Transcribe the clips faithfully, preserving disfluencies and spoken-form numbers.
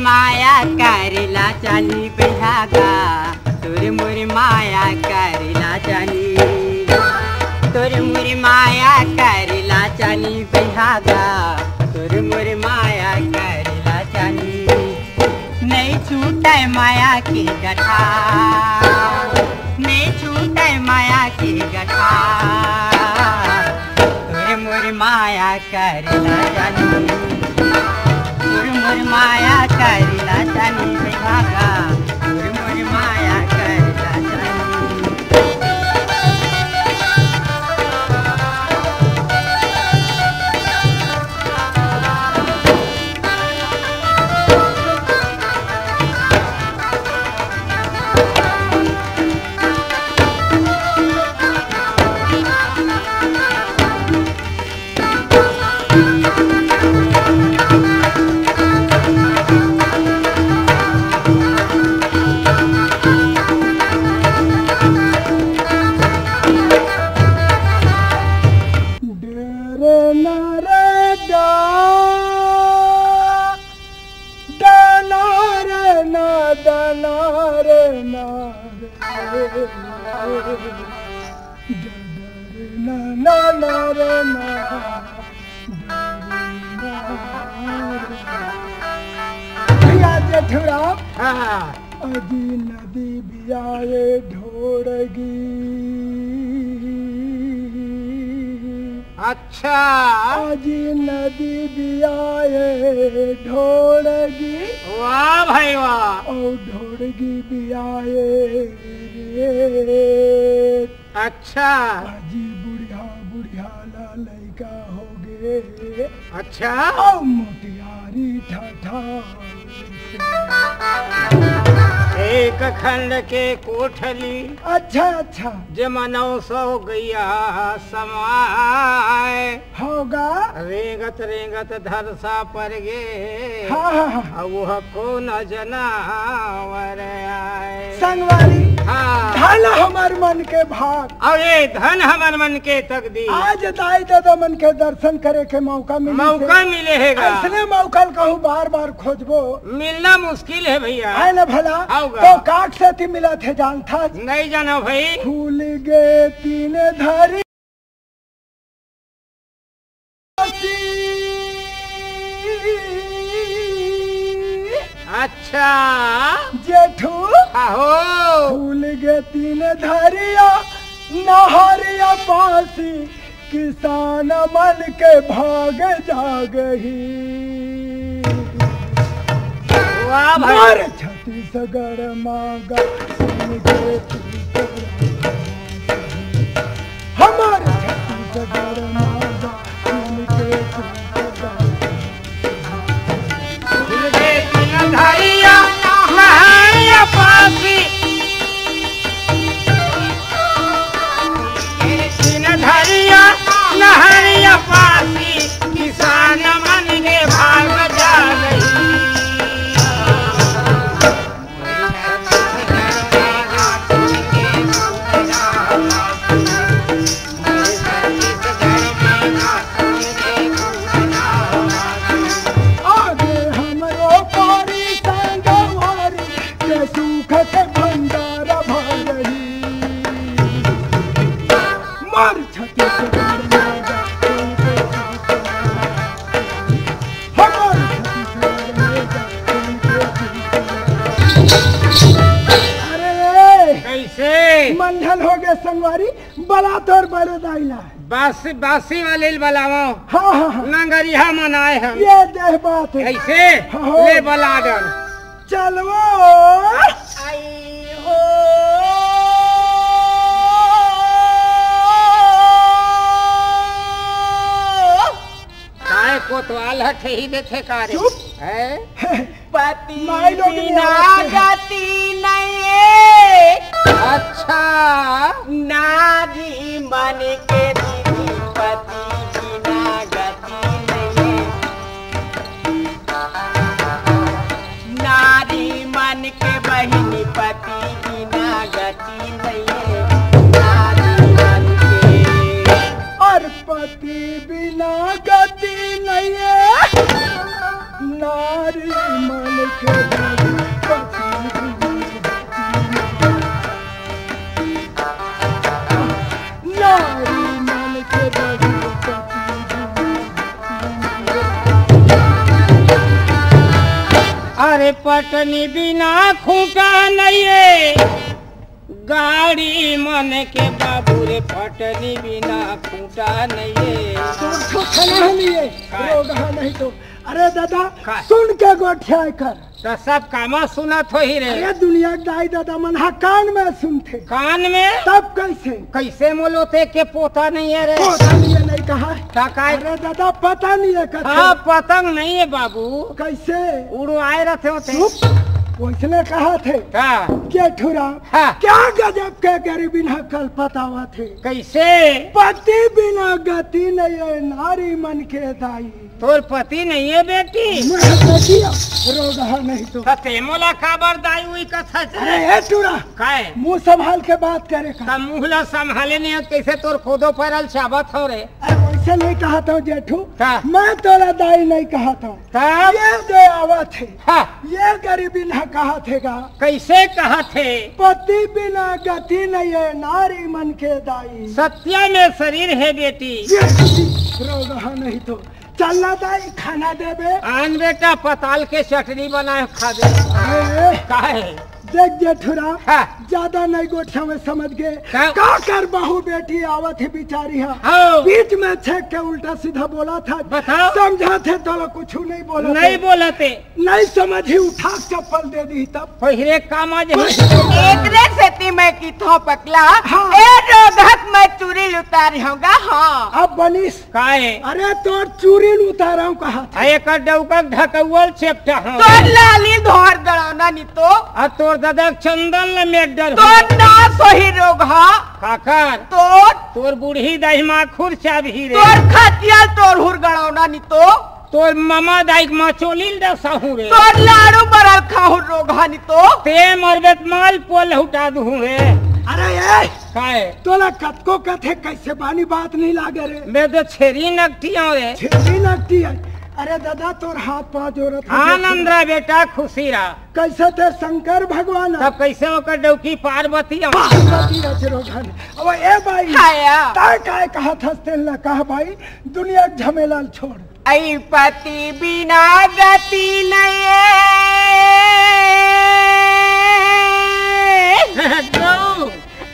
माया करेला चानी बहिया गा, तोर मोर माया करेला चानी, तोर मोर माया करेला चानी बहिया गा, तोर मोर माया करेला चानी। नहीं छूटे माया के गठा, नहीं छूटे माया के गठा, तोर मोर माया करेला चानी, तोर मोर माया करेला चानी, भागा, तोर मोर माया करेला चानी। भैया जेठूराम, हाँ। अजी नदी बियाए ढोड़गी। अच्छा। अजी नदी बियाए ढोड़गी। वाह भाई वाह। और ढोड़गी बियाए रे। अच्छा। अजी बुढ़िया बुढ़िया ला लइका हो गे। अच्छा। और मोटियारी ठाठा। एक खंड के कोठली। अच्छा, अच्छा। जेमा नौ सौ गैया समाय। होगा। रेंगत रेंगत धरसा पर गे। हाँ, हाँ, हाँ। अब वह कौन जनावर आए? संगवारी, हाँ। धन हमर मन के भाग। अउ ए धन हमर मन के तकदीर। आज दाई ददा मन के दर्शन करे के मौका मिले मौका हे। मिले हे गा। अइसने मौका ल कहूँ बार बार खोजबो। मिलना मुश्किल हे भैया। आए ना भला। हव गा। तो काट से ती मिलत हे जानथस। नहीं जानो भाई। खुल गे तीन धरी। अच्छा। जेठू। आहो। खुल गे तीन धरिया, नहरिया पासी, किसान मन के भाग जागही। वाह भाई। मार छत्तीसगढ़ मागा, सुन के तू हमारे छत्तीसगढ़ माँ बाप के धरिया नहरिया पासी। तीन धरिया नहरिया पासी, किसान मन के भाग जागही। आगे हमरो पारी संगवारी के सुख के भंडार भरही। मार छत्तीसगढ़ में जा, हमार छत्तीसगढ़ में जा। अरे, कैसे? मंडल हो गया संगवारी, बला तोर बड़े दाई ला। बासी, बासी वाले ल बलावो। हाँ, हाँ, हाँ। नंगरिहा मनाए हम। ये देह बात है। कैसे? हाँ, हाँ। ले बला डर। चलवो। आई हो। काय कोतवाल ह ठेही देथे का रे? चुप। हैं? पति माई लोग नहीं बिना आवत हे। गति नहीं। अच्छा। नारी मन के दीदी पति बिना गति नहीं। नारी मन के बहिनी पति बिना गति नहीं। नारी मन के और पति बिना गति नहीं है, नारी मन के रे पटनी बिना खूंटा नइये, गाड़ी मन के बाबू रे पटनी बिना खूंटा नइये। तोर तो खाना है नहीं है, काय? रोगहा नहीं तो। अरे दादा, काय? सुन के गोठिया कर। तो सब कामा सुनत होही रे। अरे दुनिया के दाई दादा मन हा कान में सुनथे। कान में? तब कैसे? कैसे मोलो ते के पोता नहीं है रे? पोता नहीं है नहीं कहा। का काय? अरे दादा पता नहीं है कथे। हाँ, पतंग नहीं है बाबू। कैसे? उड़वाए रहते होते। चुप। वैसने कहा थे। का? जेठुरा। हाँ। क्या गजब के गरीबी ना कल पतावा थे। कैसे? पति बिना गति नहीं है नारी मन के दाई। तोर पति नहीं है बेटी? मैं बेटी अब रोगहा नहीं तो। त ते मोला काबर दाई उई कथा से? अरे ए टूरा, काय? मुंह संभाल के बात करे का। त मुंह ला संभाले नहीं है, कैसे तोर कोदो परल चाबत हो रे? अरे वैसे नहीं कहा था जेठू, का? मैं तोला दाई नहीं कहा था। तब? ये दे आवत है। हाँ। ये गरीबी ना कहा थे गा। कैसे कहा थे? पति बिना गति नहीं है नारी मन के दाई। सत्या में शरीर है बेटी। ये रोगहा नहीं तो। चलना दाई, खाना देबे। आन बेटा, पताल के चटनी बनाए खा दे। अरे, काहे? देख जेठुरा, हाँ। ज्यादा नहीं गोठियावे समझ गए। का? का कर बहू बेटी आवत है बिचारी हा। हाँ। बीच में छेक के उल्टा सीधा बोला था। बताओ। समझा थे तो कुछ नहीं बोला नहीं थे। बोला थे। नहीं समझ ही उठा चप्पल दे दी तब। पहिरे काम आ जाए। एकरे सेती मैं किथों पकला, हाँ। ए रोगहक मैं चूरी उतारी होगा, हाँ। अब बनिस। काहे? अरे तोर चूरी उतारा हूँ कहा था। आ एकर डौका ढकौल चेपटा हूँ। तोर लाली धोर गड़ौना नी तो। आ तोर दादा चंदन ल मेडर तोर हूँ। ना सोही रोगहा। काकर? तोर। तोर बूढ़ी दाई माँ खुर चाबही रे। तोर खतिया तोर हुर गड़ौना नी तो। तोर ममा दाई के मचोली ल डसाहूँ रे। तोर लाड़ू बरल खाहूँ रोगहा नी तो। ते मरबे त माल पोल लहुटा दूहूँ रे। अरे ए! काय? तोला कतको कथे कैसे बानी बात नहीं लागे रे। मैं तो छेरी नकटी हूँ रे। छेरी नकटी है। अरे दादा तोर हाथ पाँव जोरत हूँ। आनंद रहा बेटा, खुशी रहा। कैसे ते शंकर भगवान है? तब कैसे ओकर डौकी पार्वती है? पार्वती है चिरोधन। अब ए भाई, हाया। तैं काय कहा था तेला कहा भाई, दुनिया के झमेला ल छोड़। ऐ पति बिना गति नहीं है। गौ।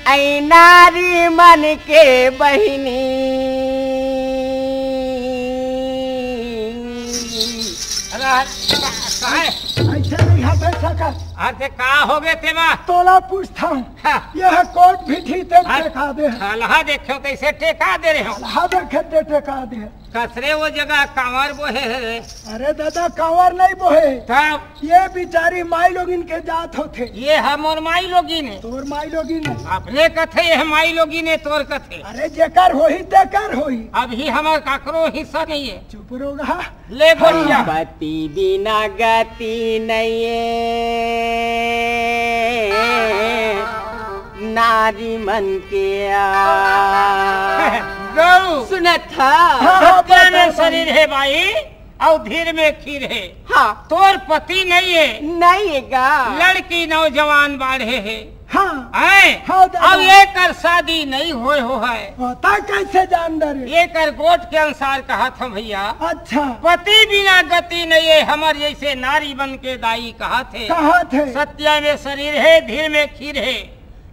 ऐ नारी मन के बहिनी। अरे, का-, का है? ऐसे नहीं हटे सकत। अरे, का हो गए तेमा? तोला पूछता हूँ। हाँ। यह कोट भी ठीक ते हाँ। टेका दे। हलहा देखे तो इसे टेका दे रहे हो। हलहा देखे ते टेका दे। कसरे वो जगह कांवर बोहे है रे। अरे दादा, कांवर नहीं बोहे। तब? ये बिचारी माई लोगिन के जात होथे। ये हमर माई लोगिन है। तोर माई लोगिन है। अपने कथे ये माई लोगिन है, तोर कथे। अरे जेकर होही तेकर होही। अभी हमर काकरो हिस्सा नहीं है। चुप रहो गा। ले गोठिया। पति बिना गति नहीं है, नारी मन के आ। गौ। सुनत हा? हाँ, हाँ, सत्या में बता, शरीर है भाई, अउ धीर में खीर है। हाँ। तोर पति नहीं है। नहीं है गा। लड़की नौजवान बाढ़े है। हाँ। हैं? हाँ, दादा। अब एकर शादी नहीं होए हो है। हाँ, ता कैसे जान डरे? एकर गोठ के अनुसार कहत हम भैया। अच्छा। पति बिना गति नहीं है, हमर जैसे नारी मन के दाई कहत हे। कहत हे। सत्या में शरीर है, धीर में खीर है।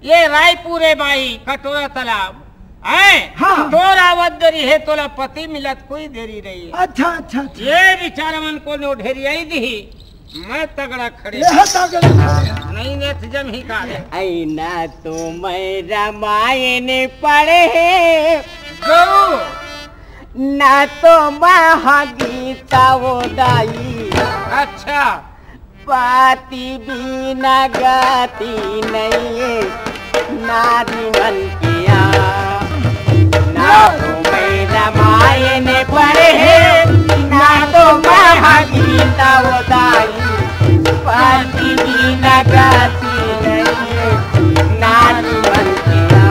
ये रायपुर है बाई, कटोरा तालाब। हैं? हाँ। तोर आवत देरी है, तोला पति मिलत कोई देरी नहीं है। अच्छा, अच्छा, अच्छा। ये बिचारा मन कोनो ढेरियाई दिही। मैं तगड़ा खड़े। यह तगड़ा खड़े। नहीं नेत जम ही का रे। ऐ ना तो मैं रामायण पढ़े। गौ। ना तो महागीता वो दाई। अच्छा। पति बिना गति नहीं है। नारी मन किया, ना तो मैं रामायण पढ़े, ना तो महागीता वो दाई, पति बिना गति नहीं, नारी मन किया।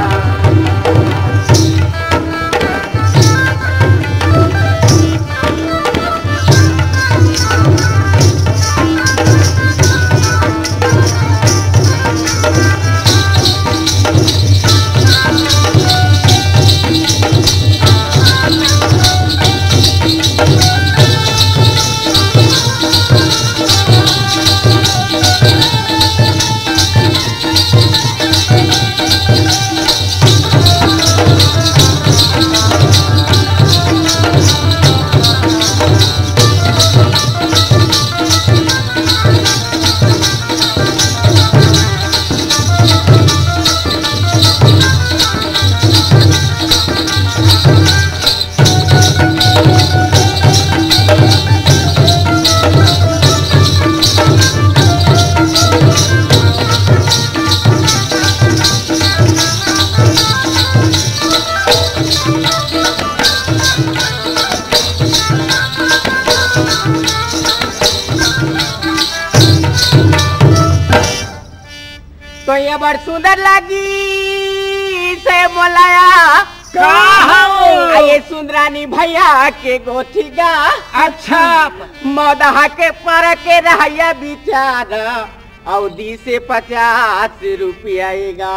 बड़ सुंदर लगी से मोलाया। का हो? आ ये सुंदरानी भैया के गोठी गा। अच्छा। मौदहा के पर के रहैया बिचार, अउ दी से पचास रुपया एगा।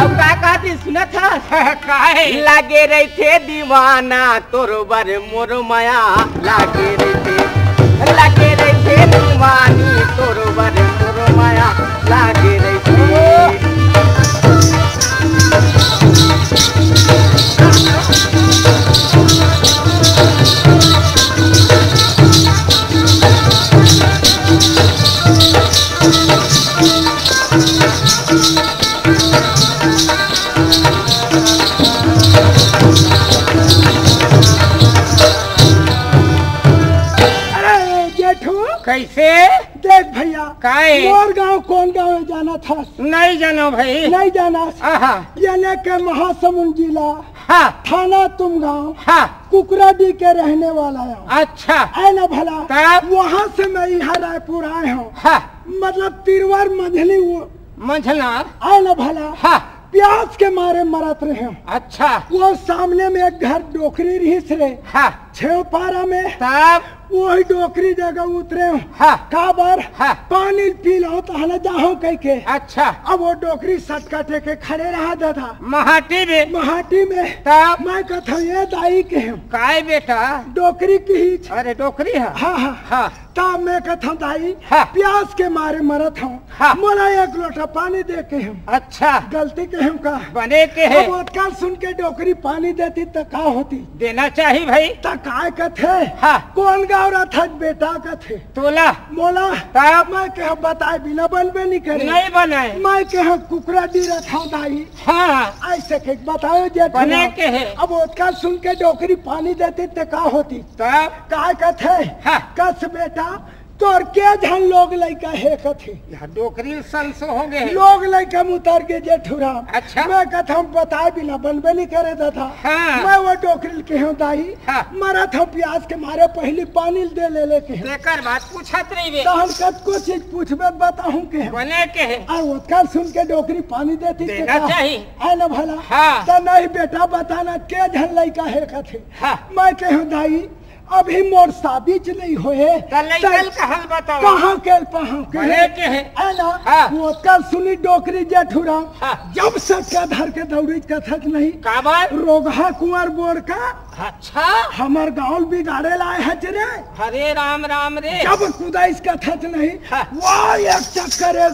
अब का कहती सुनत हस? काहे? लागे रहिथे दीवाना तोर बर मोर माया, लागे रहिथे, लागे रहिथे दीवानी तोर बर मोर माया, लागे रहिथे। अरे जेठू, कैसे? देख भैया, काहे? मोर गांव कौन गांव है जानत हस? नहीं जानो भाई। नहीं जानस? आहा। यानी के महासमुंद जिला, हाँ। थाना तुमगांव, हाँ। कुकराडीह के रहने वाला है। अच्छा। है ना भला? तब? वहाँ से मैं यहाँ रायपुर आए हूँ। हाँ। मतलब तिरवर मंझली वो मंझला। आए ना भला? हाँ। प्यास के मारे मरत रहे हूँ। अच्छा। वो सामने में एक घर डोकरी रहिस रे। हाँ। छेव पारा में। तब? वही डोकरी जगह उतरे हूँ। हाँ। काबर? हाँ। पानी पी लो तो हला जाहूँ कह के। अच्छा। अब वो डोकरी सटकटे के खड़े रहा दादा। महाटी में। महाटी में। तब? मैं कथा ये दाई के हूँ। काय बेटा? डोकरी की ही छ- अरे डोकरी है। हाँ, हाँ। हाँ। तब मैं कथा दाई, हाँ। प्यास के मारे मरत हूँ। हाँ। मोला एक लोटा पानी दे के हूँ। अच्छा। गलती के हूँ का? बने के है। अब ओतका सुन के डोकरी पानी देती त का होती? देना चाही भाई। त काय कथे? हाँ। कौन गाँव रहा था बेटा कथे? तोला। मोला। तब? मैं कहा बताए बिना बनबे नहीं करे। नहीं बनाए। मैं कहा कुकराडीह रहा था दाई। हाँ। ऐसे के बताओ जे बने के है। अब ओतका सुन के डोकरी पानी देती त का होती? तब? काय कथे? हाँ। कस बेटा, तोर के झन लोग लइका हे कथे। यहाँ डोकरी संसो हो गए। लोग लइका में उतर के जेठू राम। अच्छा। मैं कथा बताए बिना बनबे नहीं करे दादा। हाँ। मैं वो डोकरी के हूँ दाई। हाँ। मरत हूँ प्यास के मारे पहली पानी दे ले लेके हूँ। तेकर बात पूछत रही बे। तो हम कतको चीज पूछबे बताहूँ के हूँ। बने के है। आ ओतका सुन के डोकरी पानी देती देना चाही। है ना भला? हाँ। तो नहीं बेटा बताना के झन लइका हे कथे। हाँ। मैं कहूँ दाई अभी मोर शादी च नहीं होए। त लइका ल कहाँ ल बताओ? कहाँ के ल पहाँ के? भले के है। है ना? हाँ। वो कल सुनी डोकरी जेठू राम। हाँ। जब सटका धर के दौड़ी कथक नहीं। काबर? रोगहा कुंवर बोड़ का। अच्छा। हमर गाँव बिगाड़े लाए है रे। हरे राम राम रे। जब कुदाइस कथक नहीं। हाँ। वाह एक चक्कर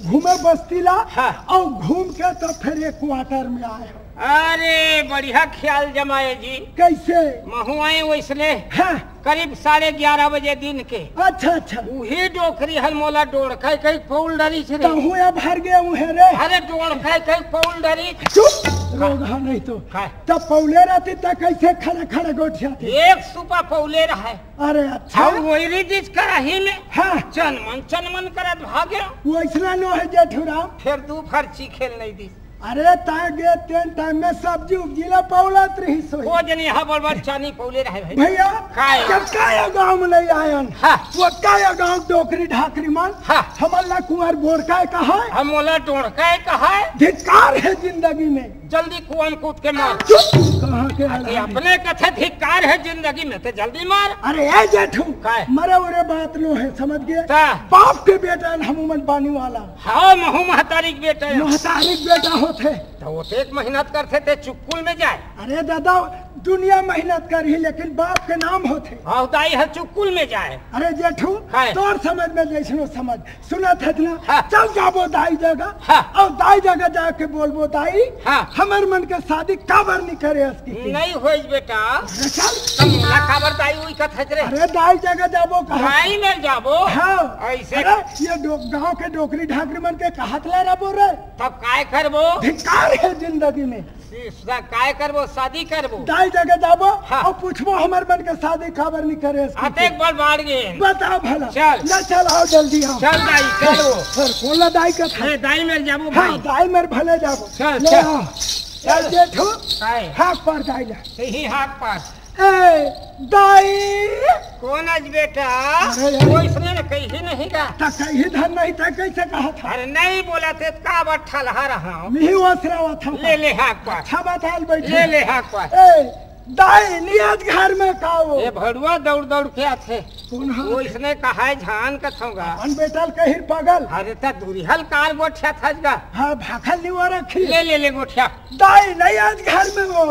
घूमे बस्ती ला। हाँ। और घूम के तो फिर एक क्वार्टर में आए। अरे बढ़िया ख्याल जमाए जी। कैसे? महुआए वैसने। हाँ। करीब साढ़े ग्यारह बजे दिन के। अच्छा अच्छा। उही डोकरी हल मोला डोड़काय कई पौल डरी छे रे। तहु अब हर गए उहे रे। अरे डोड़काय कई पौल डरी। चुप। रोगहा नहीं तो। काय? तब पौले रहती त कैसे खड़े खड़े गोठिया थे? एक सुपा पौले रहे। अरे अच्छा। और वही रिदिस कराही में। हाँ। चनमन चनमन करत भागे। वैसना नो है जेठू राम। फिर दू फरची खेल नहीं दी। अरे तागे तेन टाइम में सब्जी उब्जी ला पौलत रही सोई। वो जनी हा बड़ बड़ चानी पौले रहे भाई। भैया, काय? जब काया गाँव में नहीं आयन, हाँ। वो काया गाँव डोकरी ढाकरी मन, हाँ। हमन ला कुंवर बोड़काय कहा है। हम मोला डोड़काय कहा है। धिक्कार है जिंदगी में। जल्दी कुआं में कूद के मार। चुप, कहाँ के अरे हरामी। अपने कथे धिक्कार है जिंदगी में, ते जल्दी मार। अरे ए जेठू, काय? मरे उरे बात लो है, समझ गए? का? बाप के बेटा हम मन बानी वाला। हाँ, महू महतारी के बेटा है। महतारी के बेटा होथे। तो वो तो एक मेहनत करथे ते चुक्कुल में जाए। अरे दादा, दुनिया मेहनत करही, लेकिन बाप के नाम होथे। हाँ, दाई है चुक्कुल में जाए। अरे जेठू, हाँ। तोर समझ में जैसनो समझ, सुनत हस ना? हाँ। चल जाबो दाई जगह। हाँ। और दाई जगह जाके बोलबो, "दाई, हाँ। हमर मन के शादी काबर नहीं करे हस की?" नहीं होइस बेटा। अरे चल। तब मोला काबर दाई उई कथस रे? अरे दाई जगह जाबो कहा? दाई में जाबो? हाँ। ऐसे? अरे ये डो-, गाँव के डोकरी ढाकरी मन के कहत ला रबो रे। तब काय करबो? धिक्कार है जिंदगी में। शीशा काय करबो? शादी करबो। दाई जगह जाबो हाँ। और पूछबो हमर मन के शादी काबर नहीं करे हस की? अतेक बड़ बाढ़ गे। बता भला। चल। ना चल, आओ जल्दी आओ। चल दाई, चल वो। सर, बोला दाई का था। ए, दाई मेर जाबो हाँ, भाई। दाई मेर भले जाबो। चल, ले चल। आओ। चल। चल जेठू। काय? हाँक पार दाई ला। यही हाँक पार। ए, दाई। कोन अच बेटा? अरे यार। कोई इसने न कही नहीं का। त कही धन नहीं त कैसे कहा था? अरे नहीं बोला थे, त का बर ठलहा रहा हूँ? मिही वसरावा था। ले ले हाक पास। अच्छा बता ले बैठे। ले ले हाक पास। ए, दाई, नियत घर में का वो? ये भड़ुआ दौड़ दौड़ के आथे। कोन हा? वो इसने कहा है झान कथोंगा। अपन बेटा ल कही पागल। अरे त दूरिहा ल कार गोठिया था जगा। हाँ, भाखल नहीं वो रखी। ले ले ले गोठिया। दाई, नहीं आज घर में वो।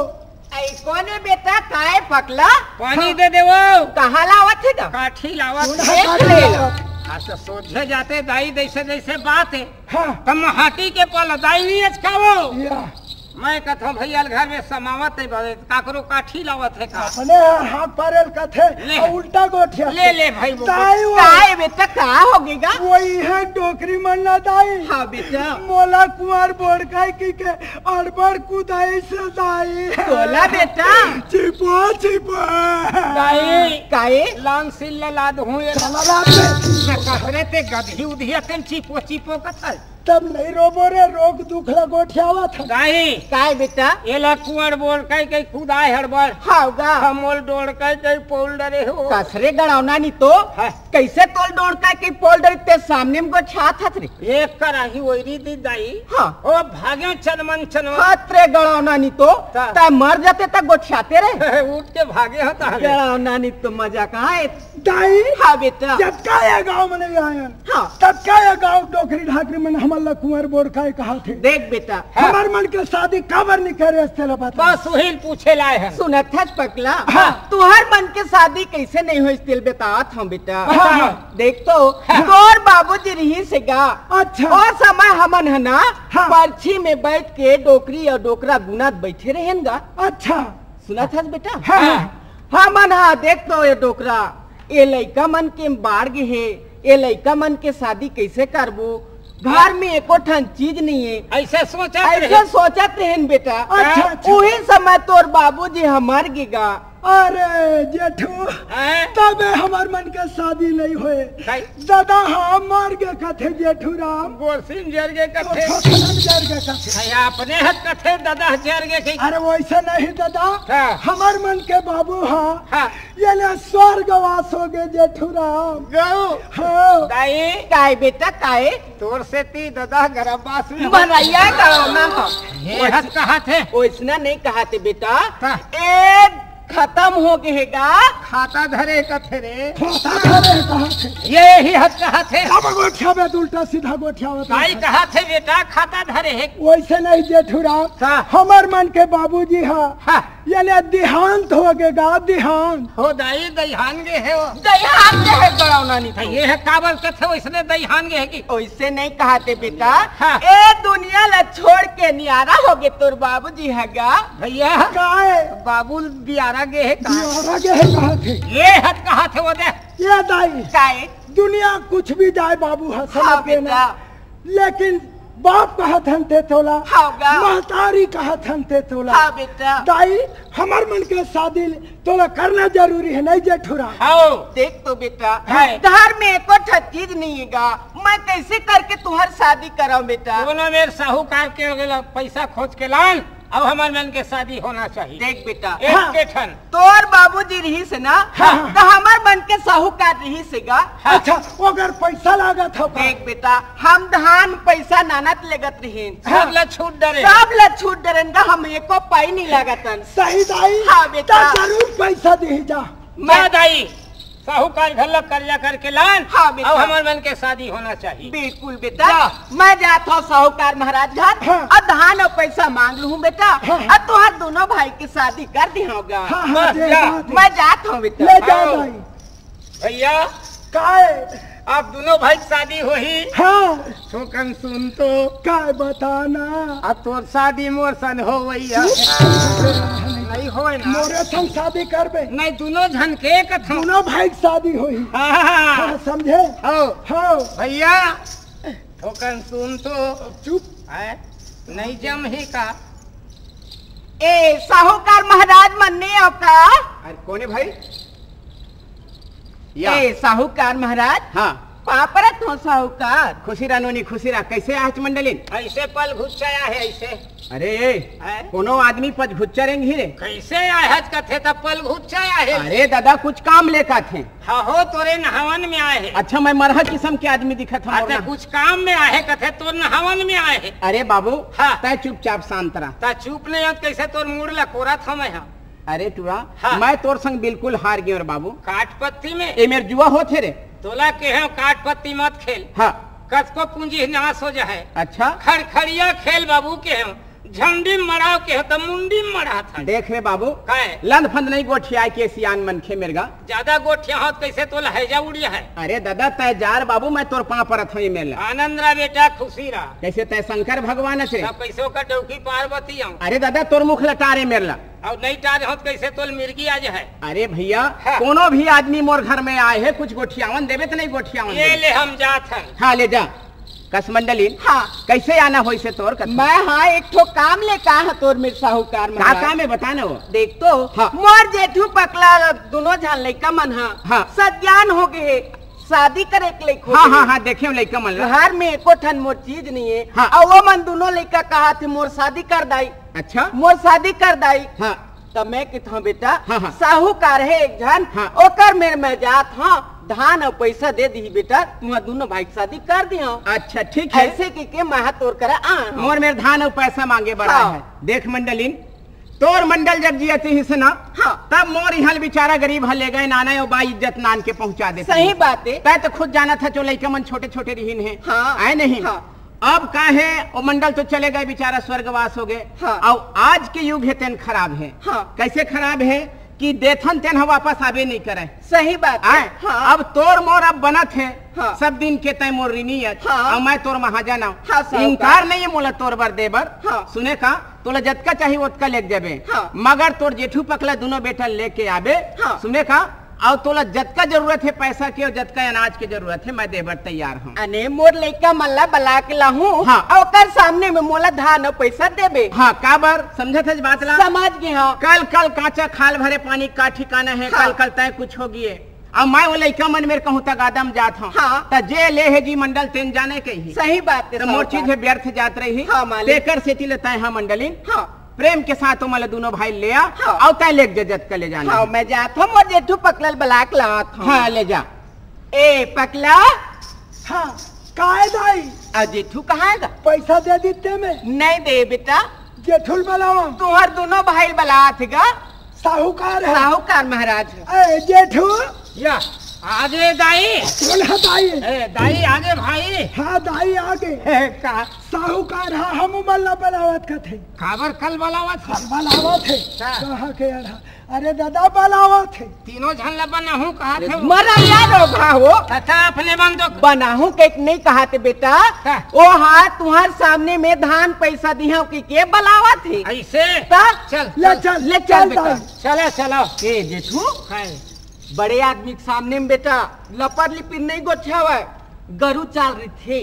आई कोने बेटा, काय पकला? पानी हाँ। दे दे वो। कहाँ लावत है गा? काठी लावत कोन है। हा देख काठी ले। लावत? हाँ, तो सोझे जाते दाई, जैसे जैसे बात है। हाँ। तब हाटी के पाला दाई नहीं अचकावो। या। मैं कथों भैया ल घर में समावत है बे, काकरो काठी लावत है का? अपने हाथ पारेल कथे, ले। और उल्टा गोठिया। ले ले भाई वो। दाई वो। काय बेटा, का हो गई गा? वही है डोकरी मन ला दाई। हाँ बेटा। मोला कुंवर बोड़काई की के अड़बड़ कुदाई से दाई। बोला बेटा। चिपो, चिपो। दाई। काए? लांग सिल ला लाद हूँ ये। चला लाद ले। न कहरे ते गधी उधी अतन चिपो चिपो कथल। तब नहीं रोबो रे, रोग दुख ला गोठियावा था। दाई। काय बेटा? ये ला कुंवर बोड़काई के कुदाय हड़बड़। हाव गा। हमोल डोड़काई के पोल डरे हो। कसरे गड़ावना नहीं तो। हाँ। कैसे तोल डोड़काई के पोल डरे ते सामने में गोठियात हत रे। एक कराही ओइरी दी दाई। हाँ। ओ भाग्यो चनमन चनमन। हाथ रे गड़ावना नहीं तो। ता। ता मर जाते ता गोठियाते रे। उठ के भागे होता है। गड़ावना नहीं तो मजा कहाँ है? दाई। हाँ बेटा। जतका ये गांव में नहीं आयन। हाँ। ततका ये गांव डोकरी ढाकरी मन हमन ला कुंवर बोड़काई कहा थे। देख बेटा। हाँ। हमर मन के शादी काबर नहीं करे, तेला बता। बस वही पूछे लाए हैं। सुनत हस पकला? हाँ। तुहर मन के शादी कैसे नहीं होइस तेला बतात हूँ बेटा। हाँ, हाँ। देख तो, हाँ। तोर बाबूजी रहिस हे गा। अच्छा। ओ समय हमन ह ना, हाँ। परछी में बैठ के डोकरी और डोकरा गुनत बैठे रहेन गा। अच्छा। सुनत हस बेटा? हाँ। हमन हा देख तो ये डोकरा, ये लइका मन के बाढ़ गे हे, ये लइका मन के शादी कैसे करबो? घर में एको ठन चीज नहीं है। ऐसे सोचत ऐसे रहे। सोचत रहेन बेटा। अच्छा, अच्छा। उही समय तोर बाबूजी ह मर गे गा। अरे जेठू, हैं? तबे हमर मन के शादी नहीं होए। काई? दादा ह मर गे कथे जेठू राम। गोरसिन जर गे कथे। गोरसिन जर गे कथे। अरे अपने हक कथे दादा ह जर गे कही। अरे वैसे नहीं दादा, हाँ। हमर मन के बाबू ह, हाँ। ये ले स्वर्गवास हो गे जेठू राम। गऊ। हाँ। दाई। काय बेटा काय? तोर सेती दादा गरबबास में बनैया गाँव ना हो। ये हक कहा थे। ओइसना नहीं कहा थे बेटा। हाँ। ए खतम हो गे हे गा। खाता धरे कथे रे। खाता धरे कहा थे। ये ही हक कहा थे। अब गोठिया में उल्टा सीधा गोठिया होता काई है। कहा थे बेटा खाता धरे हे। वैसे नहीं जेठू राम। हाँ। हमर मन के बाबूजी हा। हाँ। ये ले देहांत हो गे गा, देहांत। हो दाई, दईहान गे हे वो। दईहान गे हे गड़ौना नहीं तो। ये है काबर कथे वैसने दईहान गे हे कि? वैसे नहीं कहा थे बेटा। हाँ। ए दुनिया ला छोड़ के नियारा हो गे तोर बाबूजी ह गा। भैया। काय? बाबू बियारा गे हे का? बियारा गे हे कहा थे। ये हत कहा थे वो दे। ये दाई। काय? दुनिया कुछ भी जाए बाबू ह, समझ हाँ, गे ना। बेटा। लेकिन बाप कहत हन ते तोला, हाँ, गा। महतारी कहत हन ते तोला। हाँ, बेटा। दाई, हमर मन के शादी तोला करना जरूरी है, नहीं जेठू राम? हाँ। देख तो बेटा, हाँ। घर में एको ठा चीज नहीं है गा, मैं कैसे करके तुहर शादी कराऊं बेटा? कोनो मेर साहूकार के गेला पैसा खोज के लान, अब हमर मन के शादी होना चाहिए। देख बेटा, एक हाँ। के ठन। तोर बाबूजी रहिस हे ना, हाँ। त हमर मन के साहूकार रहिस हे गा। हाँ। अच्छा, ओकर पैसा लागत हो का? देख बेटा, हम धान पैसा नानत लेगत रहिन। सब ला छूट डरे। सब ला छूट डरेन गा, हम एको पाई नहीं लागतन। सही दाई? हाँ बेटा। त जरूर पैसा दे जा। मैं जा दाई, साहूकार घर ला कर्जा करके लान, हाँ बेटा। अब हमर मन के शादी होना चाहिए। बिल्कुल बेटा, जा। मैं जात हूँ साहूकार महाराज घर, हाँ। और धान और पैसा मांग लूँ बेटा, हाँ, हाँ। और तुहार दोनों भाई के शादी कर दी होगा। हाँ, हाँ, बस दे, जा। दे, दे। मैं जात हूँ बेटा। ले जा आओ। भाई। भैया। काय? आप दोनों भाई के शादी होही। हाँ। थोकन सुन तो। काय बताना? अब तोर शादी मोर सन हो भैया। चुप। नहीं होए ना। मोरे सन शादी करबे। नहीं, दोनों झन के कथो। दोनों भाई के शादी होही। हाँ, हाँ, हाँ। हाँ, समझे? हो। हो। भैया, थोकन सुन तो। चुप। है? नहीं जम ही का? ए, साहूकार महाराज मन नहीं आओ का? अरे, कोने भाई? या। ए, साहूकार महाराज। हाँ। का परत हो साहूकार? खुशी रह नोनी, खुशी रह। कैसे आहच मंडलिन? ऐसे पल घुच्चा आहे, ऐसे। अरे, हैं? कोनो आदमी पच घुच्चा रेंग ही रे। कैसे आहच कथे त पल घुच्चा आहे? अरे दादा, कुछ काम लेकर थे। हाँ हो, तोरे नहावन में आए हे। अच्छा, मैं मरहा किस्म के आदमी दिखत हूँ अच्छा, ना? कुछ काम में आहे कथे, तोर नहावन में आए हे। अरे बाबू, हाँ। तै चुपचाप शांत रह। ता चुप नहीं होत, कैसे तोर मूड़ ला कोरत हूँ मैं, हाँ। अरे टुरा, हाँ। मैं तोर संग बिल्कुल हार गयो रे बाबू। काट पत्ती में? ए मेर जुआ होत हे रे। तोला केहेंव काट पत्ती मत खेल। हाँ। कतको पूंजी नाश हो जाए। अच्छा। खड़खड़िया खेल बाबू केहेंव। झंडी मड़ाव केहेंव त मुंडी मड़ा था। देख रे बाबू, काय? लंद फंद नहीं गोठिया के सियान मनखे मेर गा। ज्यादा गोठिया होत कैसे तोला हैजा उड़िया है। अरे दादा, तै जा रे बाबू, मैं तोर पाँव परत हूँ ए मेर ला। आनंद रह बेटा, खुशी रह। कैसे तै शंकर भगवान अस रे? तब कैसे ओकर डौकी पार्वती आऊं? अरे दादा, तोर मुख ला टार ए मेर ला। अउ नहीं टारे होत कैसे तोल मिर्गी आ जाए? अरे भैया, हाँ। कोनो भी आदमी मोर घर में आए हे, कुछ गोठियावन देबे त नहीं गोठियावन ये देबे? ले हम जात हन। हाँ, ले जा। कस मंडलिन, हाँ। कैसे आना होइस हे तोर कस? मैं हाँ एक ठो काम ले का हाँ तोर मेर साहूकार का महाराज। काम हे बता ना वो। देख तो, हाँ। मोर जेठू पकला दुनो झन लइका मन हा हाँ। सज्ञान हो गए हे, शादी करे के लइक हो हाँ, गए। हाँ, हाँ, देखे हूँ लइका मन ला। घर में एको ठन मोर चीज नहीं है। हाँ। अउ वो मन दुनो लइका कहा थे मोर शादी कर दाई। अच्छा। मोर शादी कर दाई। हाँ। त मैं किथों बेटा, हाँ, हाँ। साहूकार हे एक झन, हाँ। ओकर मेर मैं जात हूँ, धान अउ पैसा दे दिही बेटा, तुमन दुनो भाई के शादी कर दियो। अच्छा, ठीक है। ऐसे कि के मैं हा तोर करा आ हूँ। मोर मेर धान अउ पैसा मांगे बर हाँ। आए हे। देख मंडलिन, तोर मंडल जब जियत हिस ना, हाँ। तब मोर इहाँ ले बेचारा गरीब ह ले गए नाना, ओ बा इज्जत नान के पहुँचा देते। सही बात है। तै तो खुद जानत हच, जो लइका मन छोटे-छोटे रिहिन हे। हाँ। आए नहीं? हाँ। अब का हे, ओ मंडल तो चले गए, बेचारा स्वर्गवास हो गए। हाँ। अउ आज के युग हे तेन खराब हे। हाँ। कैसे खराब हे कि देथन तेन ह वापस आबे नहीं करे। सही बात है। आए? हाँ। अब तोर मोर अब बनत हे, हाँ। सब दिन के तै मोर ऋणी अच, हाँ। अउ मैं तोर महाजन अव। हाँ, साहूकार। इनकार नहीं हे मोला तोर बर दे बर। हाँ। सुने का, तोला जतका चाही ओतका लेके जाबे। हाँ। मगर तोर जेठू पकला दुनो बेटा लेके आबे। हाँ। सुने का, अउ तोला जतका जरूरत हे पैसा के अउ जतका अनाज के जरूरत हे, मैं दे बर तैयार हूँ। अने मोर लइका मन ला बला के लाहूँ, हाँ। अउ ओकर सामने में मोला धान अउ पैसा देबे। हाँ, काबर? समझत हच बात ला? समझ गे हँव। कल, कल काँचा खाल भरे पानी का ठिकाना हे, हाँ। कल, कल तय कुछ हो गिए। अब मैं वो लइका मन मेर कहूँ त गादम जात हँव। हाँ। त जे ले हे जी मंडल तेन जाने कही। सही बात है, त मोर साहूकार। चीज हे व्यर्थ जात रही। हाँ, मालिक। तेकर सेती ले तय हा मंडलिन। हाँ। प्रेम के साथ ओमन ला दुनो भाई ले आ, हाँ। अउ तय लेके जा जतका ले जाना हाँ, हे। मैं जात हँव, मोर जेठू पकला ल बला के लात हँव। हाँ, ले जा। ए, पकला। हाँ, काय दाई? अउ जेठू कहाँ हे गा? पैसा दे दिते में। नहीं दे बेटा। जेठू ल बलावा। तुँहर दुनो भाई ल बलात हे गा। साहूकार हे। साहूकार महाराज। ए, जेठू। या, आगे दाई। कौन हे दाई? ए, दाई आगे भाई। हाँ, दाई आगे। ए, का? साहूकार हा, हम मन ला बलावत कथे। काबर कल बलावत हे? कल बलावत हे। का? कहाँ के अड़ा? अरे दादा, बलावत हे। तीनों झन ला बनाहूँ कहा थे। मरा यार हो भा हो। तथा अपने मन तो बनाहूँ के नहीं कहा थे बेटा। का? ओ हा तुँहर सामने में धान पैसा दिहा कि के बलावत हे। ऐसे? त? चल, ले चल, चल, ले चल चल बेटा। दाई। चला, चला। ए जेठू, हाय। बड़े आदमी के सामने में बेटा लपर लिपिर नहीं गोठियावय, गरू चाल रहिथे।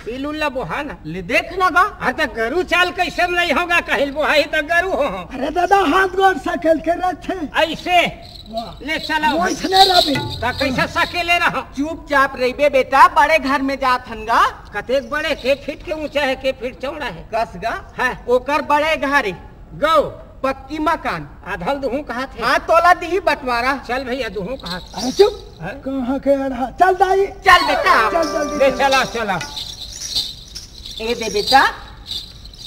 पिलुल ला बोहा ना। ले देख ना गा। हाँ, त गरू चाल कैसे में नहीं होगा, कहिल बोहाही त गरू हो। अरे दादा, हाथ गोड़ सकेल के रखे। ऐसे? वाह। ले चला वो भाई। इसने रवि। त कैसे सकेले रहो? चुपचाप रहिबे बेटा, बड़े घर में जात हन गा। कतेक बड़े, के फीट के ऊंचा हे, के फीट चौड़ा हे? कस गा। हाँ। ओकर बड़े घर हे। गौ। पक्की मकान। आधल दुहूँ कहा थे। हाँ, तोला दिही बंटवारा। चल भैया, दुहूँ कहा थे। अरे चुप। हाँ? कहाँ के अड़हा? चल दाई। चल बेटा। चल जल्दी ले चल। चला, चला। ए दे बेटा,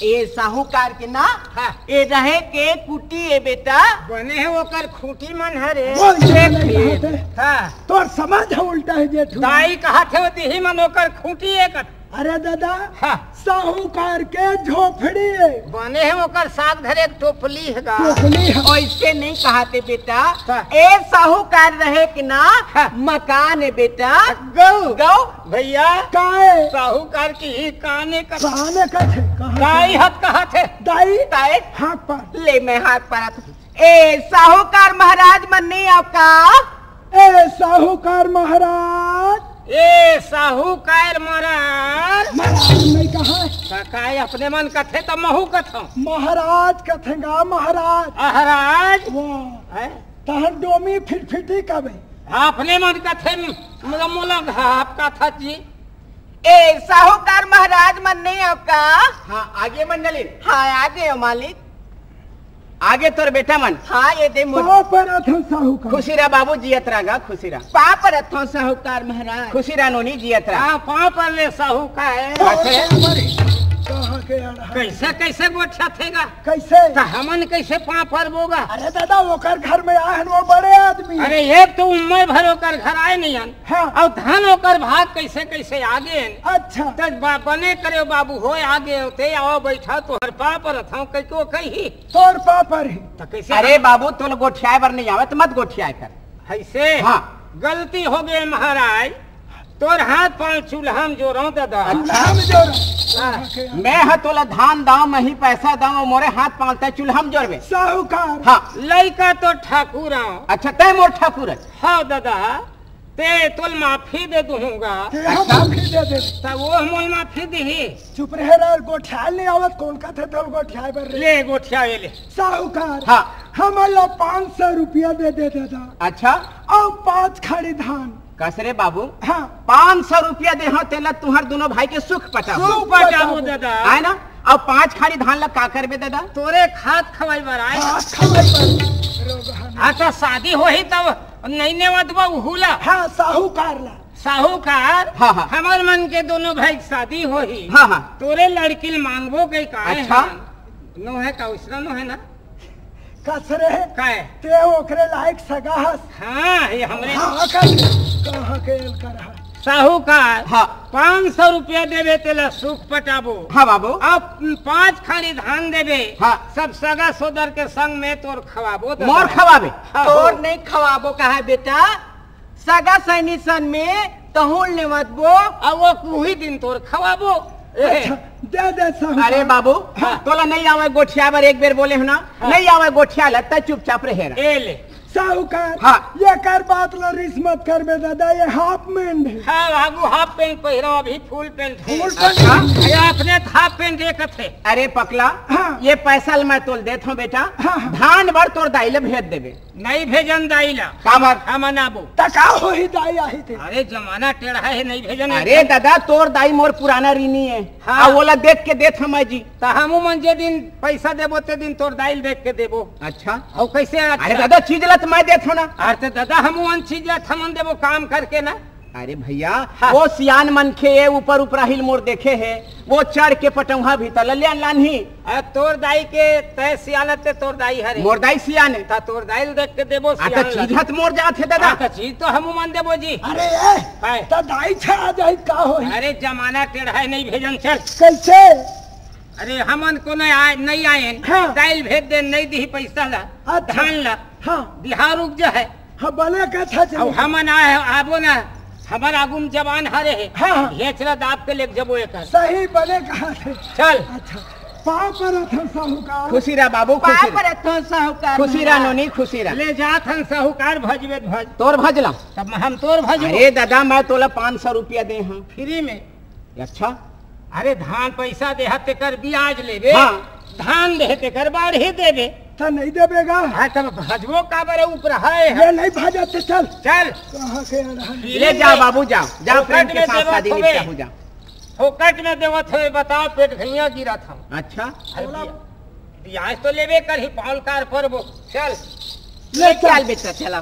ए साहूकार के ना, हाँ। ए रहे के कुटी ए बेटा। बने हे ओकर खूंटी मन हरे। बोल, देख ले। हाँ। तोर समझ हे उल्टा हे जेठू। दाई कहा थे वो दिही मन ओकर खूंटी एक। अरे दादा, हाँ। साहूकार के झोपड़ी हे। बने हे ओकर साग धरे एक टोपली हे गा। टोपली हे। ऐसे नहीं कहा थे बेटा। हाँ। ए साहूकार रहे के ना हाँ। मकान हे बेटा। गौ। गौ। भैया। काय? साहूकार की ही काने का। काने का थे? कहाँ दाई का? हाथ कहा थे? दाई। दाई। हाथ पर। ले मैं हाथ पर आत हूँ। ए साहूकार महाराज मन नहीं अव का? ए साहूकार महाराज। ए साहूकार महाराज। महाराज नहीं कहा। का, का अपने मन कथे त महू कथों। महाराज कथेंगा महाराज। महाराज। वाह। हैं? तहर डोमी फिटफिटी कबे। अपने मन कथे, मतलब, मोला घाप का था जी। ए, साहूकार महाराज मन नहीं हो का? हाँ, आगे मंडली। हाँ, आगे हो मालिक। आगे तोर बेटा मन। हाँ, ये दे मोर। पाँव परत हंव साहूकार। खुशी रह बाबू, जियत रह गा, खुशी रह। पाँव परत हंव साहूकार महाराज। खुशी रह नोनी, जियत रह। हाँ, पाँव पर ले साहूकार। कैसे? कहाँ के अड़ा? कैसे, कैसे गोठियाथे गा? कैसे? त हमन कैसे पाँव परबो गा? अरे दादा, ओकर घर में आए हन, वो बड़े आदमी। अरे, एक तो उम्र भर ओकर घर आए नहीं हन। हाँ। अउ धन ओकर भाग कैसे कैसे आगे हन। अच्छा। त बा-, बने करे बाबू, हो आगे होते, आओ बैठा, तोहर पाँव परत हंव, कहिके कही। तोर पाँव परही। त कैसे अरे हम बाबू, तोला गोठियाए बर नहीं आवे, त मत गोठियाए कर। ऐसे? हाँ। गलती हो गई महाराज, तोर हाथ पाँव चूल्हा में जोरंव दादा। अच्छा। चूल्हा में जोर। हाँ। मैं ह तोला धान दांव, मही पैसा दांव, मोरे हाथ पाँव तैं चूल्हा में जोरबे। साहूकार। हाँ। लइका तो ठाकुर आंव। अच्छा, तैं मोर ठाकुर है। हाँ दादा, ते तोल माफी दे दूंगा। ते हम अच्छा। माफी दे दे। त वो मोल माफी दिही। चुप रहे रे, गोठियाल नहीं आवत, कौन का थे तोल गोठियाए बर रे? ले गोठियाए ले। साहूकार। हाँ। हमन ला पाँच सौ रुपया दे दे दादा। अच्छा। अउ पाँच खाड़ी धान। कस रे बाबू? हाँ। पाँच सौ रुपया दे हंव तेला, तुहर दोनों भाई के सुख पटाबो। सुख पटाबो दादा। आय ना? अउ पाँच खाड़ी धान ला का करबे दादा? तोरे खात खवाई बर आय। खात खवाई बर। हाँ, त शादी होही तब नहीं नेवत बा उहू ला। हाँ, साहूकार ला। साहूकार, हाँ, हाँ। हमर मन के दोनों भाई के शादी होही। हाँ, हाँ। तोरे लड़की ल मांगबो कहिके आए अच्छा। हन। नो है का, उसना नो है ना? कस रे? काय? ते ओकरे लायक सगा हस। हाँ, ये हमरे हाँ, कस, कहाँ के एल कर है? साहूकार, हाँ। पाँच सौ रुपया देबे तेला सुख पटाबो। हाँ बाबू। अब पाँच खाड़ी धान देबे। हाँ। सब सगा सोदर के संग में तोर खवाबो दादा। मोर खवाबे? हाँ, तोर हो। नहीं खवाबो कहा बेटा? सगा सैनी सन में तहूल नेवत बो। आ वो उही दिन तोर खवाबो। ए। अच्छा, दे दे साहूकार। अरे बाबू, हाँ। तोला नहीं आवे गोठिया बर, एक बेर बोले हो ना, हाँ। नहीं आवे गोठिया ला, तैं चुपचाप रहे रह। ए ले। साहूकार, हाँ। ये कर बात ला रिस मत करबे दादा, ये हाफ पैंट है। हाँ, आगू हाफ पैंट पहिरो, अभी फुल पैंट है। फुल पैंट अच्छा। है। ये अपने हाफ पैंट ये कथे। अरे पकला, हाँ। ये पैसा ल मैं तोल देत हूँ बेटा, हाँ, हाँ। धान बर तोर दाई ले भेज देबे। नहीं भेजन दाई ला। काबर? हम अनाबो। त का होही दाई आही ते? अरे जमाना टेढ़ा है, नहीं भेजन अरे एकदम। दादा, तोर दाई मोर पुराना ऋणी है। हाँ। आ ओला देख के देत हंव जी। त हमू मन जे दिन पैसा देबो ते दिन तोर दाई ल देख के देबो। अच्छा। अउ कैसे अच्छा? अरे दादा, चीज ला त मैं देत हंव ना। अरे त दादा हमू मन चीज ला त हमन देबो काम करके ना। अरे भैया, हाँ। वो सियान मनखे ए, ऊपर उपराहिल मोर देखे हे, वो चढ़ के पटौहा भी त ललिया लानही। आ, तोर दाई के तय सियान ते तोर दाई हरे। मोर दाई सियान हे। त तोर दाई ल देख के देबो आ, त सियान चीज ला। हत मोर जात हे दादा। आ, त चीज तो हमू मन देबो जी। अरे ए, काय? त दाई छा जाही का होही? अरे जमाना टेढ़ा है, नहीं भेजन चल। कैसे? अरे हमन कोनो आय, नहीं आयन। हाँ। दाई ल भेज दे, नहीं दिही पैसा ला। अच्छा। धान ला। हाँ। बिहार उपजा है। हाँ, बने कथा चले। अब हमन आए, आबो ना, हमर आगू में जवान हरे हे। हाँ, हाँ। हेचरा दाब के लेके जबो एकर। सही बने कहा थे। चल। अच्छा, पाँव परत हंव साहूकार। खुशी रह बाबू, पाँव खुशी रह। परत हंव साहूकार खुशी रह महाराज। नोनी, खुशी रह। ले जात हन साहूकार, भजबे त भज। तोर भजला। तब हम तोर भजबो। अरे दादा, मैं तोला पाँच सौ रुपया दे हंव। फ्री में। अच्छा। अरे धान पैसा दे हत तेकर ब्याज लेबे। हाँ। धान दे तेकर बाढ़े देबे। त नहीं देबे गा। हाँ, तब भजबो काबर ऊपर है? ये नहीं भजत ते चल। चल। कहाँ के अड़हन? ले जाओ बाबू, जाओ। जाओ, प्रेम फोकट के में साथ देवत शादी होबे। निपटा हो जाओ। फोकट में देवत होबे, बताओ, पेट घैया गिरत हंव। अच्छा। अरे बोला। बिया-, ब्याज तो लेबे करही, पाँव ल का परबो। चल। ले ले चल। चल बेटा, चला।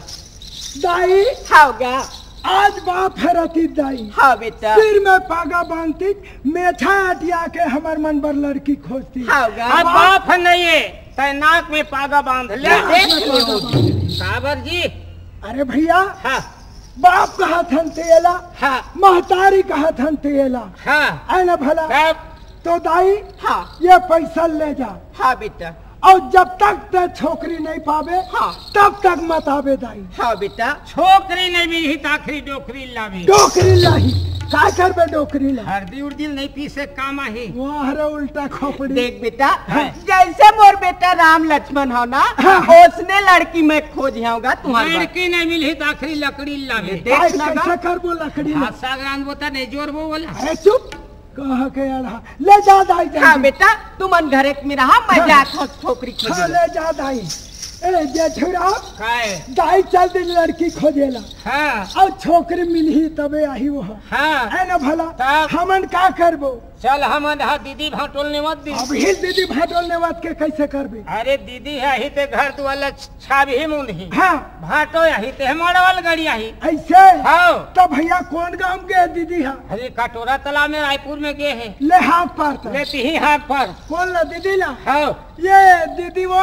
दाई। हाव गा। आज बाप हरती दाई। हाँ बेटा। सिर में पागा बांधती, मेछा अटिया के हमर मन बर लड़की खोजती। हाव गा। अब बाप नहीं है, तय नाक में पागा बांध ले। नाक में पागा बांध। काबर जी? अरे भैया, हाँ। बाप कहत हन तेला, हाँ। महतारी कहत हन तेला। हाँ। है ना भला? तब? तो दाई, हाँ। ये पैसा ले जा। हाँ बेटा। अउ जब तक ते छोकरी नहीं पाबे, हाँ। तब तक मत आबे दाई। हाँ बेटा। छोकरी नहीं मिलही त आखिरी डोकरी लाबे। डोकरी लाही। का करबे डोकरी ला? हरदी उरदी नहीं पीसे काम आही। वाह रे उल्टा खोपड़ी। देख बेटा, हाँ। जैसे मोर बेटा राम लक्ष्मण हो ना, हाँ। ओसने लड़की मैं खोजे हंव गा तुम्हार बर। लड़की नहीं मिलही त आखिरी लकड़ी लाबे। देख आज ना गा। कैसे करबो लकड़ी ला? हाथ सागरान बोता नहीं जोरबो बोला। अरे चुप। कहाँ के अड़हा? ले जा दाई जल्दी। हाँ बेटा, तुमन घरे में रहा, मैं हाँ। जात हंव छोकरी खोजे हाँ, बर। ले जा दाई। ए जेठूराम, काय? दाई चल दिन लड़की खोजेला। हाँ। अउ छोकरी मिलही तबे आही वो। हाँ। है ना भला? तब? हमन का करबो? चल हमन हा दीदी भाटोल नेवत दी। अबही दीदी भाटोल नेवत के कैसे करबे? अरे दीदी हे, आही ते घर दुआर ला छ-, छाबही मुंदही। हाँ। भाटो आही ते मड़वाल गड़ी आही। ऐसे? हाँ। तो भैया कोन गांव गे दीदी हा? अरे कटोरा तालाब में रायपुर में गे हे। ले हाथ पार कर। ले तिही हाथ पार। कोन ला दीदी ला? हाँ। ये दीदी वो।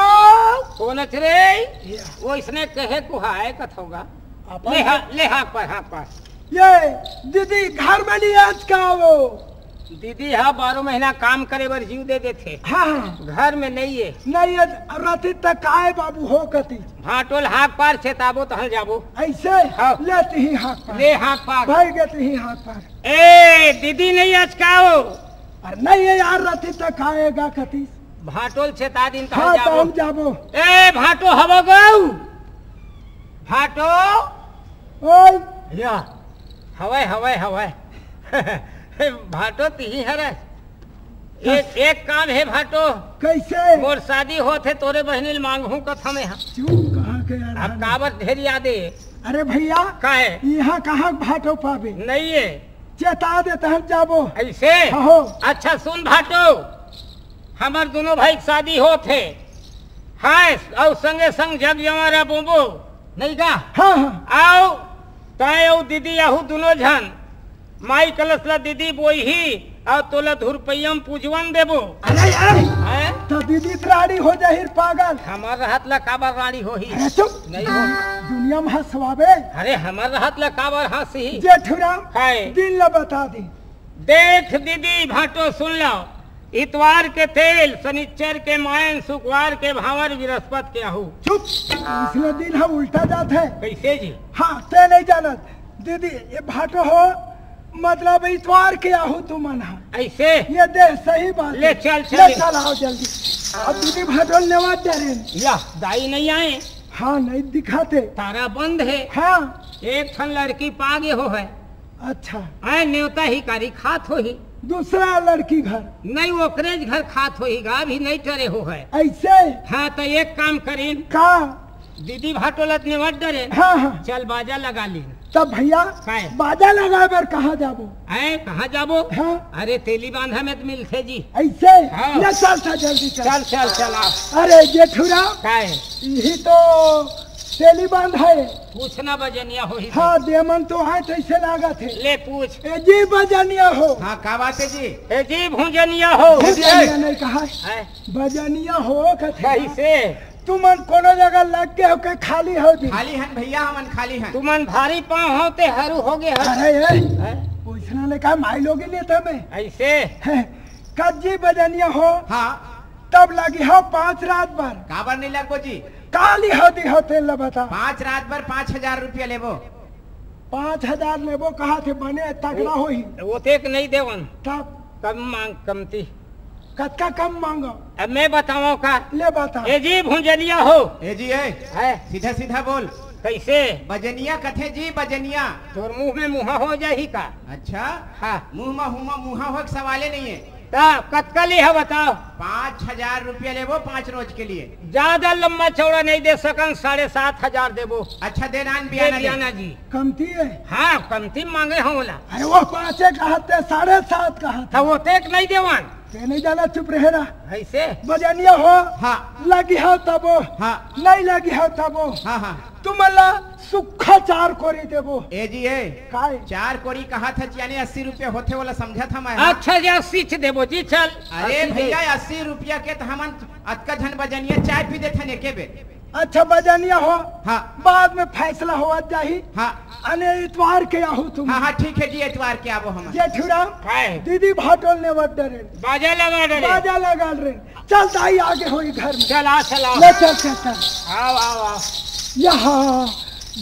कोन अच रे? ये। वो इसने कहे कुहाए कथोगा। अपन ले हा-, ले हाथ पार, हाथ पार। ये दीदी घर में नहीं आज का वो। दीदी हा बारह महीना काम करे बर जीव दे देथे। हाँ, हाँ। घर में नहीं है। नहीं है, रति तक आए बाबू हो कती। भाटोल हाथ पार चेताबो तहन जाबो। ऐसे? हाँ। ले तिही हाथ पार। ले हाथ पार। भाई गे तिही हाथ पार। ए, दीदी नहीं आज का हो? अरे नहीं है यार, रति तक आएगा कती। भाटोल चेता दिन तहन हाँ, जाबो। तहन जाबो। ए, भाटो हवा गऊ। भाटो। ओए। या, हवय, हवय, हवय। भाटो तिही हरे। एक, एक काम हे भाटो। कैसे? मोर शादी होत हे, तोरे बहिनी ल मांगहूं कथंव मैं हा। चुप, कहाँ के यार अब हाल? काबर ढेर याद हे? अरे भैया, का हे? यहाँ कहाँ भाटो पाबे? नहीं हे। चेता दे तहन जाबो। ऐसे? हाँ हो। अच्छा सुन भाटो, हमर दोनों भाई के शादी होत हे। हाँ, अउ संगे संग जग जंवारा बोबो, नहीं का? हाँ, हाँ। अउ तय अउ दीदी आहू दोनों झन माई कलश ला दीदी बोही, अउ तोला धुरपैया म पूजवन देबो। अरे, अरे, हैं? तो दीदी त राड़ी हो जाही पागल। हमर रहत ला काबर राड़ी होही? अरे चुप। नहीं हो। दुनिया में हंसवाबे। अरे हमर रहत ला काबर हंसही? जेठूराम, काय? दिन ला बता दी। देख दीदी भाटो सुन लो, इतवार के तेल, शनिचर के मायन, शुक्रवार के भांवर, बृहस्पति के आहू। चुप, इसने दिन हा उल्टा जात हे। कैसे जी? हाँ, ते नहीं जानत। दीदी, ये भाटो हो, मतलब इतवार के आहू तुमन हा। ऐसे? ये दे सही बात ले हे। चल, ले चल। चल, आओ जल्दी। अब दीदी भाटो नेवत डरेन। या, दाई नहीं आए। हाँ, नहीं दिखाते। तारा बंद हे। हाँ। एक ठन लड़की पागे हो है। अच्छा। आए नेवता ही कारी खात होही। दूसरा लड़की घर। नहीं, ओकरे घर खात होही गा, अभी नहीं टरे हो है। ऐसे? हाँ, तो एक काम करीन। का? दीदी भाटोलत नेवत डरे। हाँ, हाँ। चल बाजा लगा लीन। तब भैया, काय? बाजा लगाए बर कहाँ जाबो? आए, कहाँ जाबो? हाँ। अरे तेली बांधा में तो मिलथे जी। ऐसे? हाँ। ले चल, चल, जल्दी चल। चल, चल, चल, आ। अरे जेठूराम। काय? यही तो तेली बांधा हे। पूछना बजनिया होही हाँ, ते। देमन तो आए तैसे लागत हे। ले पूछ। ए जी बजनिया हो। हाँ, का बात हे जी? ए जी भुंजनिया हो। भुंजनिया नहीं कहा। हैं? बजनिया हो कथे। कैसे? तुमन कोनो जगह लग के हो के खाली हो जी। खाली हन भैया, हमन खाली हन। तुमन भारी पाँव हो ते हरू हो गे हो। अरे ए, हैं? पूछना नहीं कहा, माई लोगी नहीं था मैं। ऐसे? हैं, कब जी बजनिया हो? हाँ। तब लगिहव पाँच रात बर। काबर नहीं लगबो जी? काली होती हो तेल ल बता। पाँच रात बर पाँच हजार रुपया लेबो। पाँच हजार लेबो कहा थे, बने तगड़ा ओ, होही। ओतेक नहीं देवन। तब? कम मांग, कमती। कतका कम मांगो? अब मैं बतावंव का? ले बता। ए जी भुंजनिया हो। ए जी, ए। है। सीधा सीधा बोल। कैसे? बजनिया कथे जी, बजनिया। तोर मुंह में मुहा हो जाही का? अच्छा। हाँ। मुंह में हुमा मुहा हो के सवाले नहीं है। ता कतका लिहा बताओ? पाँच हजार रुपया लेबो पाँच रोज के लिए। ज्यादा लंबा चौड़ा नहीं दे सकन, साढ़े सात हजार देबो। अच्छा, दे नान दे बियाना दे। बियाना जी। कमती है? हाँ, कमती मांगे हो ला। अरे वो पाँचे कहा थे, साढ़े सात कहा थे। तो वो तेक नहीं देवन। ते नहीं जाना, चुप रहे ना। ऐसे? बजनिया हो, हाँ। लगिहव तबो। हाँ। नहीं लगिहव तबो। हाँ, हाँ। तुमला सुक्खा चार कोरी देबो। ए जी, ए। काय? चार कोरी कहा था, यानी अस्सी रुपया होथे, वाला समझा था मैं। अच्छा जी, अस्सी च देबो जी, चल। अरे अस्सी दे। भैया, अस्सी रुपया के तो हमन अतका झन बजनिया चाय पी देथन एके बेर। अच्छा, बजनिया हो, हाँ। बाद में फैसला होवत जाही। हाँ। अने इतवार के आहू तुम। हाँ, हाँ, ठीक है जी, इतवार के आबो हमन। जेठूराम, काय? दीदी भाटोल नेवत डरेन। बाजा लगा डरेन। बाजा लगा डरेन। चल दाई, आगे होई घर में। चल, आ, चल, आ। ले चल, चल, चल। आओ, आओ, आओ। यहाँ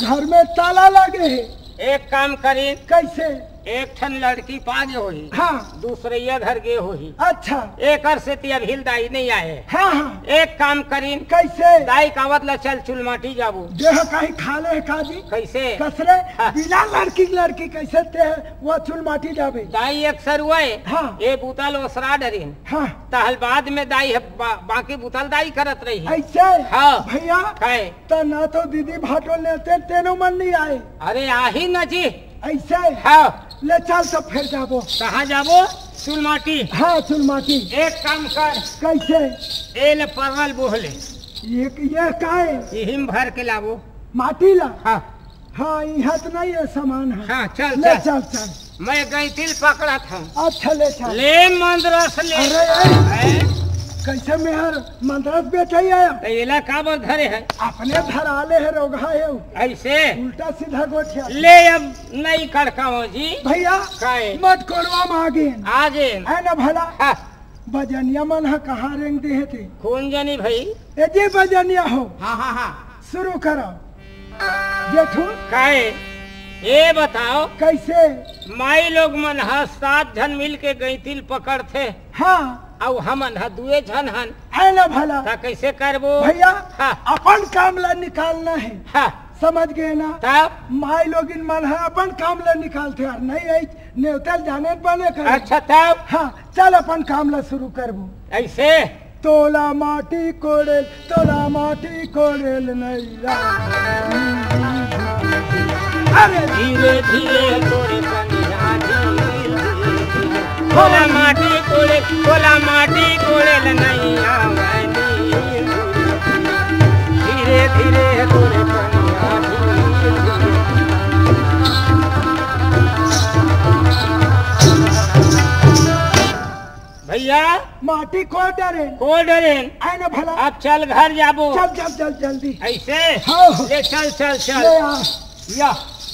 घर में ताला लगे है। एक काम करी। कैसे? एक ठन लड़की पा गे होही, हाँ। दूसरइया घर गे होही। अच्छा। एकर सेती अभी ले दाई नइ आए। हाँ, हाँ। एक काम करिन। कइसे? दाई कावत ला चल चुलमाटी जाबो। देह कहीं खा ले हे का जी? कइसे? कसरे? हाँ। बिना लड़की के लड़की कइसे ते वो चुलमाटी जाबे? दाई एक सरुआ ए। हाँ। ए बुता ल ओसरा डरिन। हाँ। तहल बाद में दाई ह बा-, बाकी बुता ल दाई करत रही। अइसे? हाँ। भइया। काय? त ना तो दीदी भाटो लेते तेनो मन नइ आए। अरे आही न जी। अइसे? हाँ। ले चल तो फेर जाबो। कहाँ जाबो? चुलमाटी। हाँ, चुलमाटी। एक काम कर। कइसे? ए ले परवल बोह ले। ये, ये काय? इही म भर के लाबो। माटी ला? हाँ। हाँ, इहाँ त नइ हे समान ह। हाँ, चल, ले चल। चल, चल। मैं गइंती ल पकड़त हँव। अच्छा, ले चल। ले मंदरस ले। अरे, अरे। हैं? कइसे मेहर मंदरस बेचइ आय? त एला काबर धरे हे? अपने धरा ले हे, रोगहा हे। अइसे? उल्टा सीधा गोठिया। ले अब नइ कड़कावँव जी। भइया, काय? मत कोड़वा म आगेन। आगेन। हे न भला? हाँ। बजनिया मन ह कहाँ रेंग दे हे ते? कोन जनी भई? ए जी बजनिया हो। हाँ, हाँ, हाँ। शुरू करो। जेठू। काय? ए बताव। कइसे? माई लोग मन ह सात झन मिल के गइंती ल पकड़थे। हाँ। अउ हमन ह दुए झन हन। हे न भला। त कइसे करबो? भइया, हाँ। अपन काम ला निकालना हे। हाँ। समझ गे ना? तब? माई लोगिन मन ह अपन काम ला निकालथे यार, नइ अइस नेवता ल जाने बने कर। अच्छा, तब? हाँ, चल अपन काम ला शुरू करबो। अइसे? तोला माटी कोड़ेल, तोला माटी कोड़ेल नइ आवे। अरे धीरे धीरे तोरे कनिहा धीरे धीरे। तोला माटी कोड़ेल, तोला माटी कोड़ेल नइ आवे। धीरे धीरे तोरे कनिहा धीरे धीरे। भइया। माटी कोड़ डरेन। कोड़ डरेन। हे न भला। अब चल घर जाबो। चल, चल, चल, जल्दी। अइसे? हाँ। ले चल, चल, चल। ले आ। या,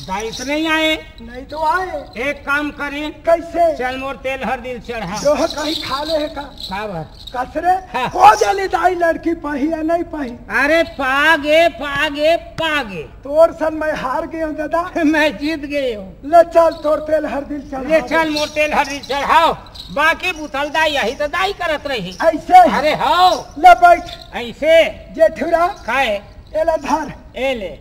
दाई त नइ आए। नइ तो आए। एक काम करिन। कइसे? चल मोर तेल हरदी ल चढ़ा। जो ह कहीं खा ले हे का? काबर? कसरे? हाँ। को जनी दाई लड़की पाही या नइ पाही? अरे पागे, पागे, पागे। तोर सन मैं हार गेंव दादा। मैं जीत गेंव। ले चल तोर तेल हरदी ल चढ़ा। ले चल मोर तेल हरदी ल चढ़ाव। बाकी बुता ल दाई, इही त दाई करत रही। अइसे? अरे हव। ले बइठ। अइसे? जेठुरा। काय? एला धर। ए ले।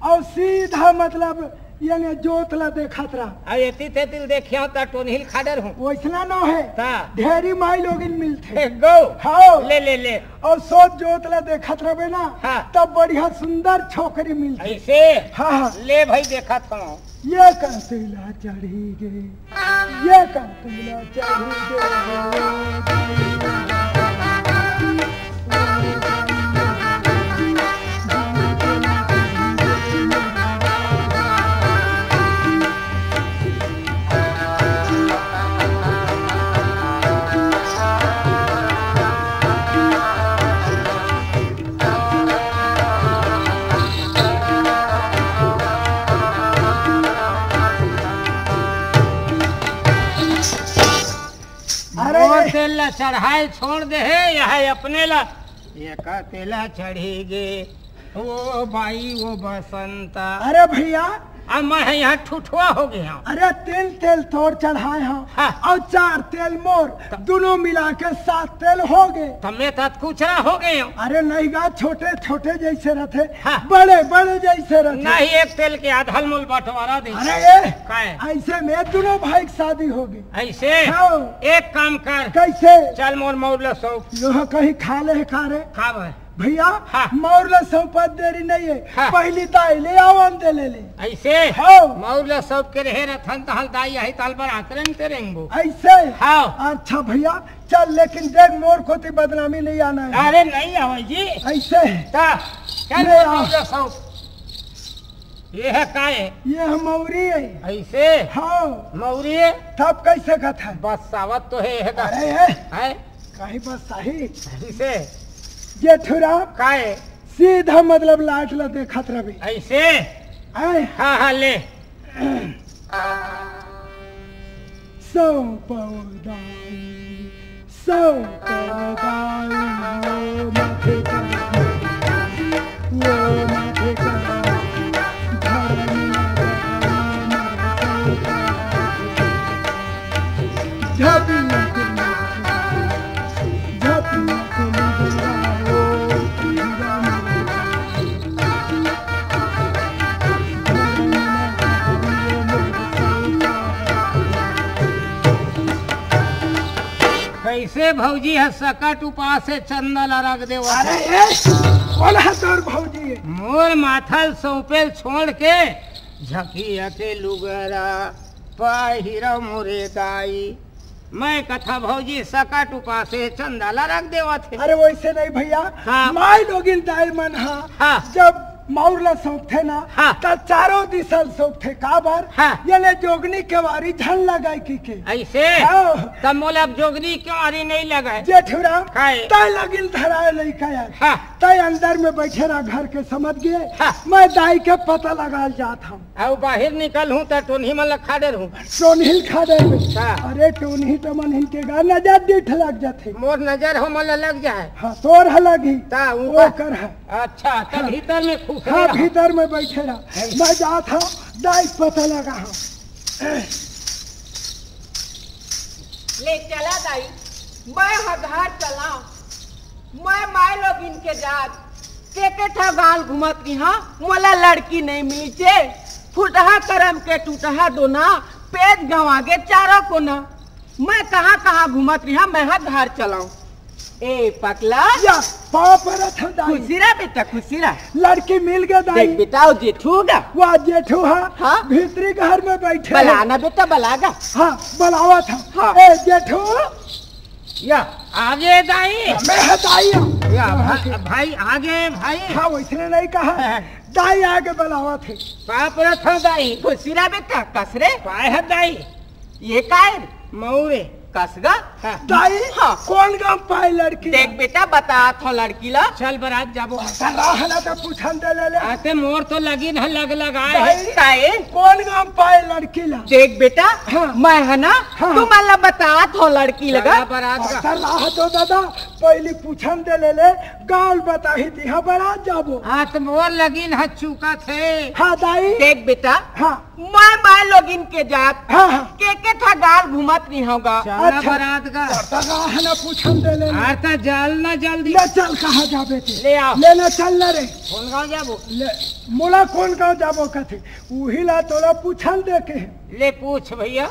अउ सीधा मतलब याने जोत ला देखत रह। अउ एती तेती ल देखिया त टोनही ल खा डरहूँ। वइसना नोहे। त? ढेरी माई लोगिन मिलथे। गो। हव। ले, ले, ले। अउ सोझ जोत ला देखत रहबे ना, हाँ। तब बढ़िया सुंदर छोकरी मिलथे। अइसे? हाँ, हाँ। ले भई देखत हँव। ये कतेला चढ़ी गे, ये कतेला चढ़ी गे। अरे मोर तेल ला चढ़ाए छोड़ दे हे, यह अपने ला, ये कतेला चढ़ी गे, ओ बाई, ओ बसंता। अरे भइया, अब मैं ह इहाँ ठुठुआ हो गे हँव। अरे तीन तेल तोर चढ़ाए हँव, हाँ। अउ चार तेल मोर, त- दुनों मिला के सात तेल हो गे। त मैं त कुचरा हो गे हँव। अरे नहीं गा, छोटे छोटे जइसे रथे, हाँ। बड़े बड़े जइसे रथे। नहीं, एक तेल के आधा ल मोल बंटवारा दे। अरे ए, काय? अइसे में दुनों भाई के शादी हो गे। अइसे? हाँ। एक काम कर। कइसे? चल मोर मउर ल सौंप। यो ह कहीं खा ले हे का रे? का भाई? भइया, हाँ। मउर ल सौंपत देरी नइ हे। हाँ। पहिली दाई ले आवन दे ले ले। अइसे? हाँ। मउर ल सौंप के रहे रथन, तहल दाई आही, तहल बरात रेंगते रेंगबो। अइसे? हाँ। अच्छा भइया, चल, लेकिन देख, मोर कोती बदनामी नइ आना हे। अरे, नइ आवय जी। अइसे? त, चल, ले आ। मउर ल सौंप। ये ह का हे? ये ह मउरी हे। अइसे? हाँ। मउरी हे? तब कइसे कथस? बस्सावत तो हे, हे गा। अरे, हे। हैं? कहीं बस्साही? अइसे? जेठुरा। का हे? सीधा मतलब लाइट ला देखत रहबे। अइसे? हैं? हाँ, हाँ, ले। सौंपव दाई, सौंपव दाई, ओ माथे का, ओ माथे का, धरम लगा, ओ माथे का। कइसे भौजी ह सकट उपास हे चंदा ल रख देवत हे? अरे ए, कोन ह तोर भौजी? मोर माथा ल सौंपेल छोड़ के झकिया के लुगरा पहिरा मोरे दाई। मैं कथा भौजी सकट उपास हे चंदा ल रख देवत हे। अरे वइसे नहीं भइया, हाँ। माई लोगिन दाई मन ह हाँ। जब मउर ल सौंपथे ना, हाँ। त चारों दिशा ल सौंपथे। काबर? हाँ। ये ले जोगनी केवारी झन लगाय कहिके। अइसे? हाँ। त मोला अब जोगनी केवारी नहीं लगाय। जेठू राम, काय? तैं लगिन धराय लइका यार। हाँ। तैं अंदर में बइठे रह घर के, समझ गे? हाँ। मैं दाई के पता लगा ल जात हंव। अउ बाहिर निकलहूं त टोनही मन ल खा डरहूं। टोनही ल खा डरबे? हाँ। अरे टोनही त मन हिनके गा नजर डीठ लग जाथे। मोर नजर हो मन ल लग जाय। हाँ, तोर ह लगही। त ऊपर ओकर ह। अच्छा, त हाँ। भीतर में खुश हाँ, रह। भीतर में बइठे रह। हाँ। मैं जात हंव, दाई पता लगा हंव। ले चला दाई, मैं ह घर चला। मैं माय लोगिन के जात, के के ठा गांव घूमत रिहा, मोला लड़की नहीं मिलिसे। फुटहा करम के टूटहा दोना, पेट गंवा गे चारों कोना। मैं कहाँ कहाँ घूमत रिहा, मैं ह घर चलाऊं। ए पकला, या, पाँव परत हंव दाई। खुशी रह बेटा, खुशी रह। लड़की मिल गे दाई। देख बेटा, ओ जेठू गा। वा जेठू हा, हाँ? भीतरी घर में बइठे हे। बलाना बेटा, बला गा। हाँ, बलावत हंव। हाँ। ए जेठू। या, आगे दाई। मैं ह दाई हंव। या, भा-, भाई, आगे भाई। हाँ, वइसने नहीं कहा। हाँ। दाई आगे बलावत हे। पाँव परत हंव दाई। खुशी रह बेटा, कस रे? काय ह दाई? ये काय? मउर ए। कस गा? हाँ। दाई, हाँ। कोन गांव पाय लड़की? देख बेटा, बतात हंव लड़की ला। चल बरात जाबो। त राह ला त पूछन दे ले ले। आते मोर तो लगिन ह लग लगाय हे। दाई, काय? कोन गांव पाय लड़की ला? देख बेटा, हाँ। मैं ह ना, हाँ। तुमन ला बतात हंव लड़की ला गा। चला बरात गा। त राह तो दादा, पहिली पूछन दे ले ले, गांव ल बताही तिहां बरात जाबो। हाँ, त मोर लगिन ह चूकत हे। हाँ दाई। देख बेटा, हाँ। मैं माय लोगिन के जात, हाँ, हाँ। के के ठा गांव घूमत रिहा गा। चला अच्छा। बरात गा। त राह ना पूछन दे ले ले। अरे त चल ना जल्दी। ले चल, कहाँ जाबे ते? ले आ। ले ना चल ना रे। कोन गांव जाबो? ले, मोला कोन गांव जाबो कथे? उही ला तोला पूछन दे के। ले पूछ भइया।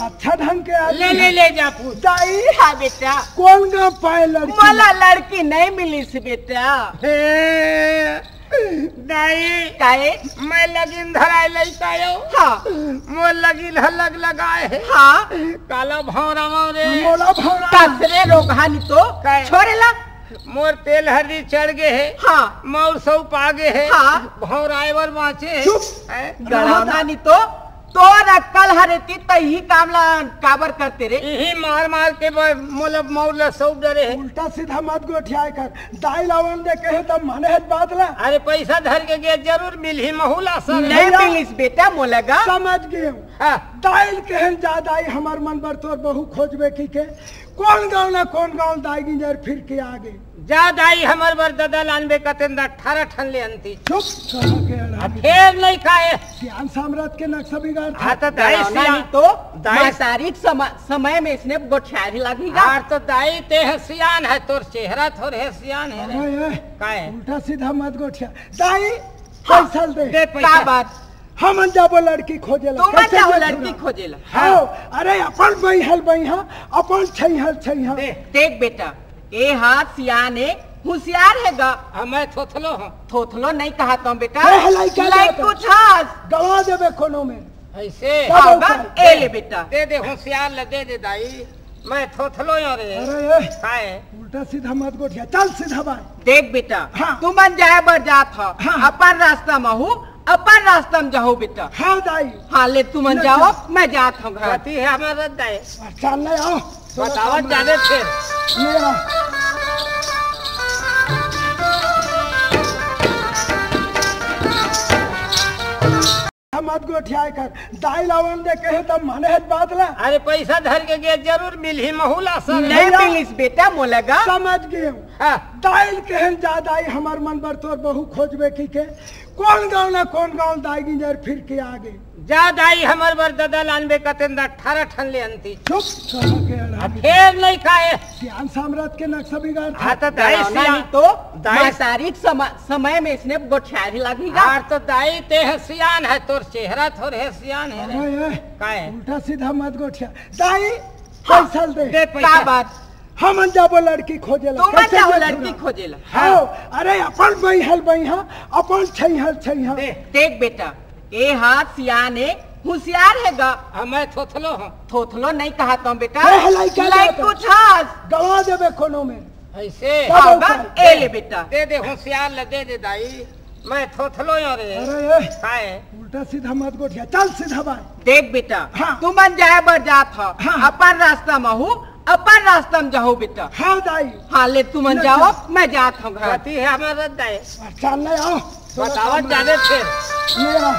अच्छा ढंग के आदमी ले, ले, हे। ले जा पूछ। दाई, हाँ बेटा। कोन गांव पाय लड़की? मोला लड़की नहीं मिलिस बेटा। हे, दाई, काय? मैं लगिन धराय लइका आयो। हाँ। मोर लगिन ह लग लगाय हे। हाँ। काला भौंरा मौरे। मोला भौंरा। कस रे रोगहा नी तो। काय? छोरे ला। मोर तेल हरदी चढ़ गे हे। हाँ। मउर सउपा गे हे। हाँ। भौंराय बर बांचे हे। चुप। हैं? गड़ावना नी तो। तोर अक्कल हरे ती तही काम ला काबर करते रे? इही मार मार के ब-, मोला मउर ला सउप डरे हे। उल्टा सीधा मत गोठियाय कर। दाई लावन दे कहे त माने हत बात ला। अरे पइसा धर के गे जरूर मिलही महू ला सर। नहीं भइया। मिलिस बेटा मोला गा। समझ गे हंव। हाँ। दाई ल कहे ल जा दाई, हमर मन बर तोर बहू खोजबे कहिके। कोन गांव ना कोन गांव दाई गिंजर फिर के आ गे। जा दाई, हमर बर ददा लानबे कतेन दा अठारह ठन ले अंती। चुप, साला के अड़ा। आ फेर नहीं काहे। सियान साम्राज्य के नक्शा बिगाड़ था। हाँ, तो दाई डरावना सियान। नहीं तो दाई महतारी के समा-, समय में इसने गोठियारी लगी गा। हाँ, तो दाई ते ह सियान हे, तोर चेहरा थोर हे सियान हे रे। अरे, ए, काहे? उल्टा सीधा मत गोठिया। दाई, हाँ, पैसा दे। दे पैसा। का बात? हमन जाबो लड़की खोजे ला। तुमन कैसे जाओ जाबो लड़की ना? खोजे ला। हाँ, अरे अपन बइहल बइहा, अपन छैहल छैहा। दे। देख बेटा, ए हाथ सियान हे, हुसियार हे गा। हाँ, मैं थोथलो हूँ। थोथलो नहीं कहा तुम बेटा। ए, हलाई का लइक जाता? कुछ हाथ। गवा देबे कोनो में। ऐसे? हाँ, गा, ए ले बेटा। दे दे, हुसियार ले दे दे दाई। मैं थोथलो हूँ रे। अरे, ए। काय? उल्टा सीधा मत गोठिया, चल सीधा बाय। देख बेटा, हाँ। तुमन जाए बर जात हो, हाँ। अपन रास्ता में हूँ, अपन रास्ता में जाओ बेटा। हाँ दाई। हाँ ले तुमन ले जाओ, चल। मैं जात हूँ घर। गलती है हमारा दाई। चल ले आओ। बतावत जाबे फिर। ले आओ। मत गोठियाए कर, दाई लावन दे कहे त माने हत बात ला। अरे पैसा धर के गे जरूर मिलही महू ला सर। नहीं भैया, मिलिस बेटा मोला गा। समझ गे हूँ। हाँ। दाई ल कहे ल जा दाई हमर मन बर तोर बहू खोजबे कहिके। कोन गाँव ना कोन गाँव दाई गिंजर फिर के आ गे। जा दाई, हमर बर ददा लानबे कतेन दा अठारह ठन ले अंती। चुप, साला के अड़ा। आ, फेर नहीं खाए। सियान साम्राज्य के नक्शा बिगाड़ था। हाँ, तो दाई डरावना सियान, नहीं तो दाई महतारी के समा-, समय में इसने गोठियारी लगेगा। हाँ, तो दाई ते ह सियान है, तोर चेहरा थोड़े ह सियान है रे। अरे, ए, का है? उल्टा सीधा मत गोठिया। दाई, हाँ, पैसा दे। दे पैसा। का बात? हमन जाबो लड़की खोजे ला। तुमन कैसे जाओ दे लड़की दूंगा? खोजे ला। हाँ, अरे अपन बइहल बइहा, अपन छैहल छैहा। दे। देख बेटा, ए हाथ सियान हे, होशियार हे गा। हाँ, मैं थोथलो हूँ। थोथलो नहीं कहा तुम बेटा। ए, हलाई का लइक जाता? कुछ हस। गवा देबे कोनो में। ऐसे? का हाँ, बोलता बस, है? ए ले बेटा। दे दे, होशियार ले दे दे दाई। मैं थोथलो हूँ रे। अरे, ए। काय? उल्टा सीधा मत गोठिया, चल सीधा बाय। देख बेटा, हाँ। तुमन जाए बर जात हो, हाँ। अपन रास्ता में हूँ, अपन रास्ता में जाओ बेटा। हाँ दाई। हाँ ले तुमन ले जाओ, चल। मैं जात हूँ घर। गति है हमारा दाई। चल ले आओ। बतावत जाबे फेर। ले आ।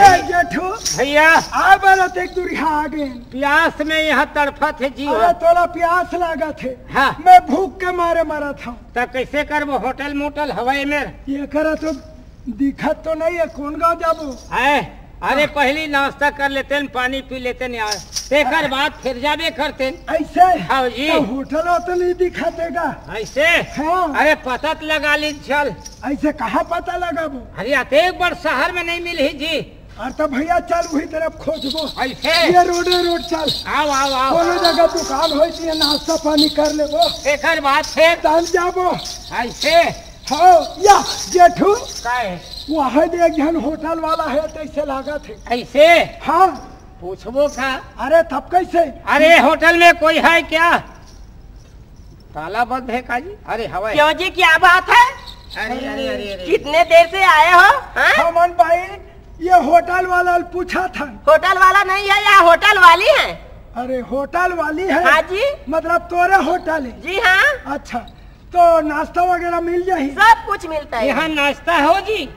ए जेठू, भैया। आ बरत एक दूरिहा आ गए। प्यास में यहाँ तड़फत है जीव। अरे तोला प्यास लागत है। हाँ। मैं भूख के मारे मरत हूँ। त कैसे करबो होटल मोटल हवाई में? ये करा तो दिखत तो नहीं है, कौन गाँव जाबो? है, अरे हाँ। पहली नाश्ता कर लेते हैं, पानी पी लेते हैं यार, तेकर बाद फिर जाबे करते हैं। ऐसे? हाँ जी। तो होटल तो नहीं दिखत है का? ऐसे? हाँ। अरे पता तो लगा ली चल। ऐसे कहाँ पता लगाबो? अरे अतेक बड़ शहर में नहीं मिलही जी। अरे तो भैया चल वही तरफ खोजबो। ऐसे? ये रोडे रोड चल। आओ, आओ, आओ। कोनो जगह दुकान होई तो ये नाश्ता पानी कर लेबो। तेकर बाद फिर तब जाबो। ऐसे? हाँ, या, जेठू। का है? वहाँ दे एक झन होटल वाला है, तैसे लागत है। ऐसे? हाँ। पूछबो का? अरे, तब कैसे? अरे, होटल में कोई है क्या? ताला बंद है का जी? अरे, हवा है। क्यों जी, क्या बात है? अरे, अरे, अरे, अरे। कितने देर से आए हो? हाँ? हमन भाई, ये होटल वाला ल पूछा था। होटल वाला नहीं है, यहाँ होटल वाली है। अरे, होटल वाली है? हाँ जी। मतलब, तोरे होटल है? जी हाँ। अच्छा। तो नाश्ता वगैरह मिल जाही? सब कुछ मिलता है। यहाँ नाश्ता हो जी?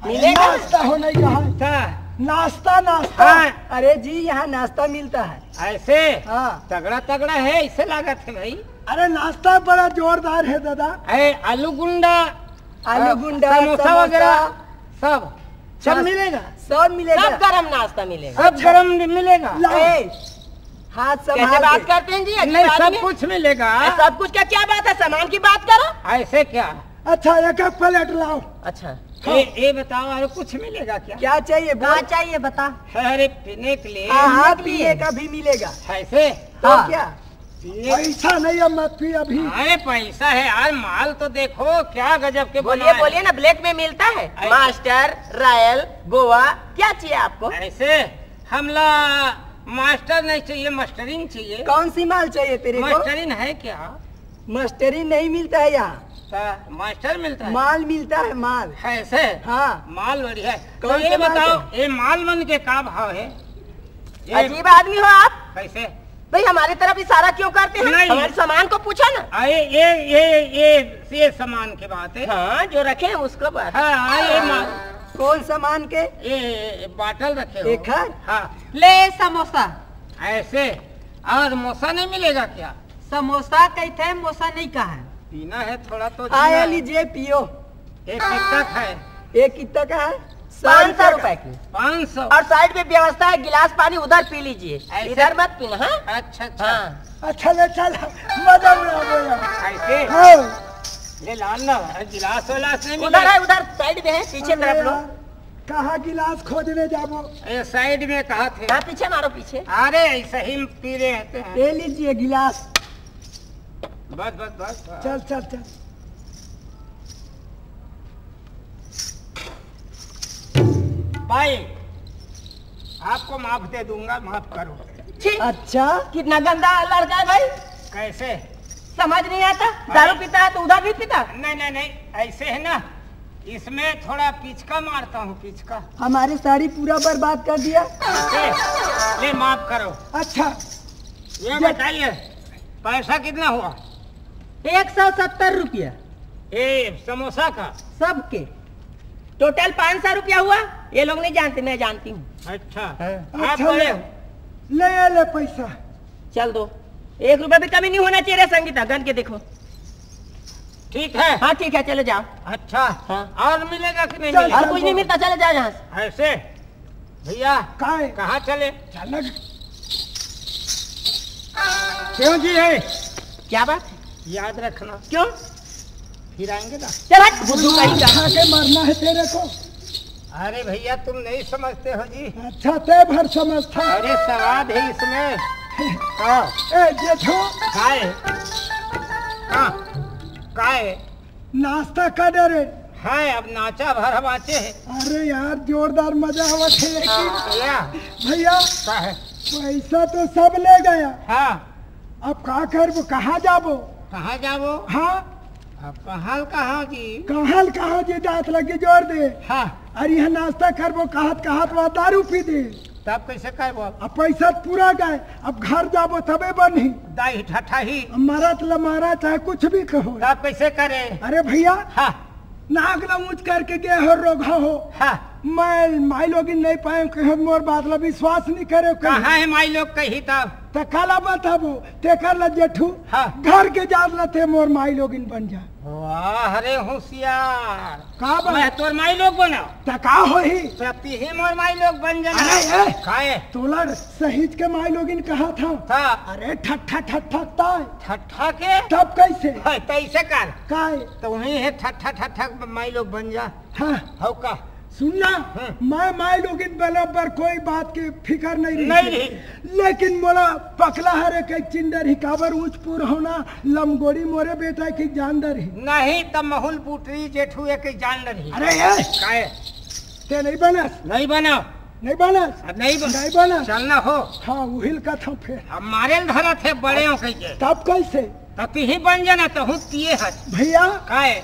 मिलेगा। नाश्ता हो नहीं कहा। का? नाश्ता, नाश्ता। हाँ। अरे जी, यहाँ नाश्ता मिलता है। ऐसे? हाँ। तगड़ा, तगड़ा है, ऐसे लागत है भाई। अरे, नाश्ता बड़ा जोरदार है दादा। अरे, आलू गुंडा, आलू आ, गुंडा, समोसा समोसा। वगैरह, सब। सब हाँ, मिलेगा? सब मिलेगा। सब गरम नाश्ता मिलेगा। सब गरम मिलेगा। लाओ। ए, हाथ संभाल कैसे बात के। करते हैं जी, अजीब नहीं, सब आदमी। कुछ मिलेगा। ए, सब कुछ का क्या बात है, सामान की बात करो। ऐसे क्या? अच्छा, एक एक प्लेट लाओ। अच्छा। ए, ए बताओ, अरे कुछ मिलेगा क्या? क्या चाहिए, बोल। क्या चाहिए, बता। अरे, पीने के लिए। हाँ, हाँ, पीने का भी मिलेगा। ऐसे? तो हाँ। क्या? पीने पैसा नहीं है, मत पी अभी। अरे, पैसा है यार, माल तो देखो, क्या गजब के बोलिए, बनाए हैं। बोलिए ना, ब्लैक में मिलता है? ऐसे? मास्टर, रॉयल, गोवा, क्या चाहिए आपको? ऐसे? हमला मास्टर नहीं चाहिए, मास्टरिंग चाहिए। कौन सी माल चाहिए तेरे को? मास्टरिंग है क्या? मास्टरिंग नहीं मिलता है यहाँ। तो मास्टर मिलता है? माल मिलता है, माल। ऐसे? हाँ। माल बढ़िया है। कौन तो ये से माल बताओ, चाहिए? ये माल मन के का भाव है? ये अजीब आदमी हो आप। कैसे? भाई, हमारी तरफ इशारा क्यों करते हैं? नहीं। हमारे सामान को पूछा ना। आ, ये, ये, ये, ये, ये सामान की बात है। हाँ, जो रखे हैं उसको बात। हाँ, हाँ, ये माल। कौन सामान के? ये, ये, ये बाटल रखे हो। एक है? हाँ। ले समोसा। ऐसे? और मोसा नहीं मिलेगा क्या? समोसा कहते हैं, मोसा नहीं कहा है। पीना है थोड़ा तो आया जीना है। लीजिए, पियो। एक कितना का है? एक कितना का है? सौ पाँच सौ रुपए रुपए का। की। पाँच सौ। और साइड में व्यवस्था है, गिलास पानी उधर पी लीजिए, ऐसे? इधर मत पीना, हाँ? अच्छा, अच्छा। हाँ। अच्छा, ले चल, मजा उड़ाबो यार। ऐसे? हाँ। ले लान ना, गिलास विलास नहीं उधर मिलेगा? है, उधर साइड में है, पीछे अरे तरफ लो। यार, कहाँ गिलास खोजने जाबो? ये साइड में कहा थे? हाँ, पीछे मारो, पीछे। अरे, ऐसे ही पी रहे हैं। ये लीजिए गिलास। बस, बस, बस, बस। चल, चल, चल। भाई, आपको माफ दे दूंगा, माफ करो। छी! अच्छा? कितना गंदा लड़का है भाई। कैसे? समझ नहीं आता, भाई। दारू पीता है तो उधर भी पीता? नहीं, नहीं, नहीं, ऐसे है ना, इसमें थोड़ा पिचका मारता हूँ, पिचका। हमारी साड़ी पूरा बर्बाद कर दिया। ले, ले, माफ करो। अच्छा। ये बताइए, पैसा कितना हुआ? एक सौ सत्तर रुपया। ए, समोसा का? सबके। टोटल पाँच सौ रुपया हुआ। ये लोग नहीं जानते, मैं जानती हूँ। अच्छा। हाँ। आप अच्छा, बड़े ले। हो। ले, ये ले पैसा। चल दो। एक रुपया भी कमी नहीं होना चाहिए रे संगीता, गन के देखो। ठीक है। हाँ, ठीक है, चले जाओ। अच्छा। हाँ। और मिलेगा कि नहीं चल, मिलेगा? और चल, कुछ नहीं बोल। मिलता, चले जाओ यहाँ से। ऐसे? भैया, का है? कहाँ चले? चल ना। क्यों जी है? क्या बात? याद रखना। क्यों? फिर आएंगे ना। चल हट, बुद्धू कहीं का। खा के मरना है तेरे को। अरे भैया, तुम नहीं समझते हो जी। अच्छा, ते भर समझता। अरे, स्वाद है इसमें। हाँ। ए, जेठू। काय? हाँ, काय? नाश्ता का डरे। हाँ, अब नाचा भर बाचे है। अरे यार, जोरदार मजा आवत है लेकिन। या। भैया, का है? पैसा तो सब ले गया। हाँ। अब का करबो, कहाँ जाबो? कहाँ जाबो? हाँ। अब कहाँ ल कहाँ जी? कहाँ ल कहाँ जी, दांत लग के जोर दे। हाँ। अरे यहाँ नाश्ता करबो, कहत कहत वहाँ दारू पी दे। तब कैसे करबो? अब पैसा पूरा गए, अब घर जाबो तबे बनही। दाई ठठाही। अब मरत ल मारा चाहे कुछ भी कहो। तब कैसे करे? अरे भैया, हाँ। नाक ल ऊंच करके गे हो, रोगहा हो। हाँ। मैं माई लोगिन नहीं पाए, कहो मोर बात ल विश्वास नहीं करे, कहो। कहाँ है माई लोग कही तब? त काला बताबो, तेकर ल जेठू, हाँ। घर के जात ल ते मोर माई लोगिन बन जा। वाह रे होशियार। का बा? मैं तोर माई लोग बनाओ। त का होही? त तिही मोर माई लोग बन जाना। अरे, ए, काहे? तोला सहीज के माई लोगिन कहा था। हाँ। अरे, ठट्ठा, ठट्ठा, ताय। ठट्ठा के? तब कैसे? हाँ, त ऐसे कर। काय? त वही है, ठट्ठा, ठट्ठा के माई लोग बन जा। हाँ। हौ का? सुन ना, हाँ। मैं माई लोगिन बने बर कोई बात के फिकर नहीं रही। नहीं रही। लेकिन मोला पकला हर एक, एक चिंडर ही काबर ऊंच पुर होना, लमगोड़ी मोरे बेटा की जानदर ही। नहीं त महुल पुटरी जेठू एक जानदर ही। अरे, ए! काय? ते नहीं बनस? नहीं बना। नहीं बनस? अब नहीं बन-, नहीं बनस? चलना हो। हाँ, उहिल का था फिर। अब मारे ल धरत है बड़े हो कह के। तब कैसे? त तिही बन जाना, त हूँ तिये हस। भैया। काय?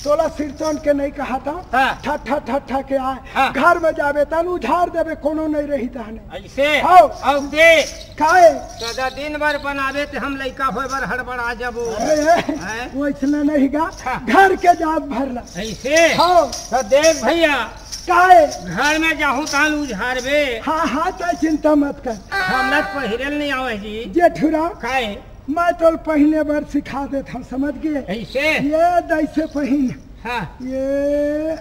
तोला सिरतोन के नहीं कहा था। हाँ। ठट्ठा, ठट्ठा के आए। हाँ। घर में जाबे तन उझार देबे, कोनो नहीं रही तहने। ऐसे? हाँ। अब दे। काय? सदा दिन भर बनावे ते हम लइका होए बर हड़बड़ा जाबो। अरे, हैं? वैसने नहीं गा। हाँ। घर के जात भरला। ऐसे? हाँ। त देख भैया। काय? घर में जाहूँ तान उझारबे। हाँ, हाँ, त चिंता मत कर। हमरा पहिरे ल नहीं आवे जी। जेठुरा। काय? मैं तोल पहिने बर सिखा देत हूँ, समझ गए? ऐसे? ये दैसे पहिन। हाँ। ये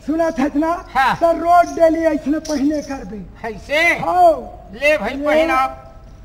सुना था ना? हाँ। तो रोज डेली ऐसने पहिने करबे। ऐसे? हाँ। ले भाई, ये, पहिना।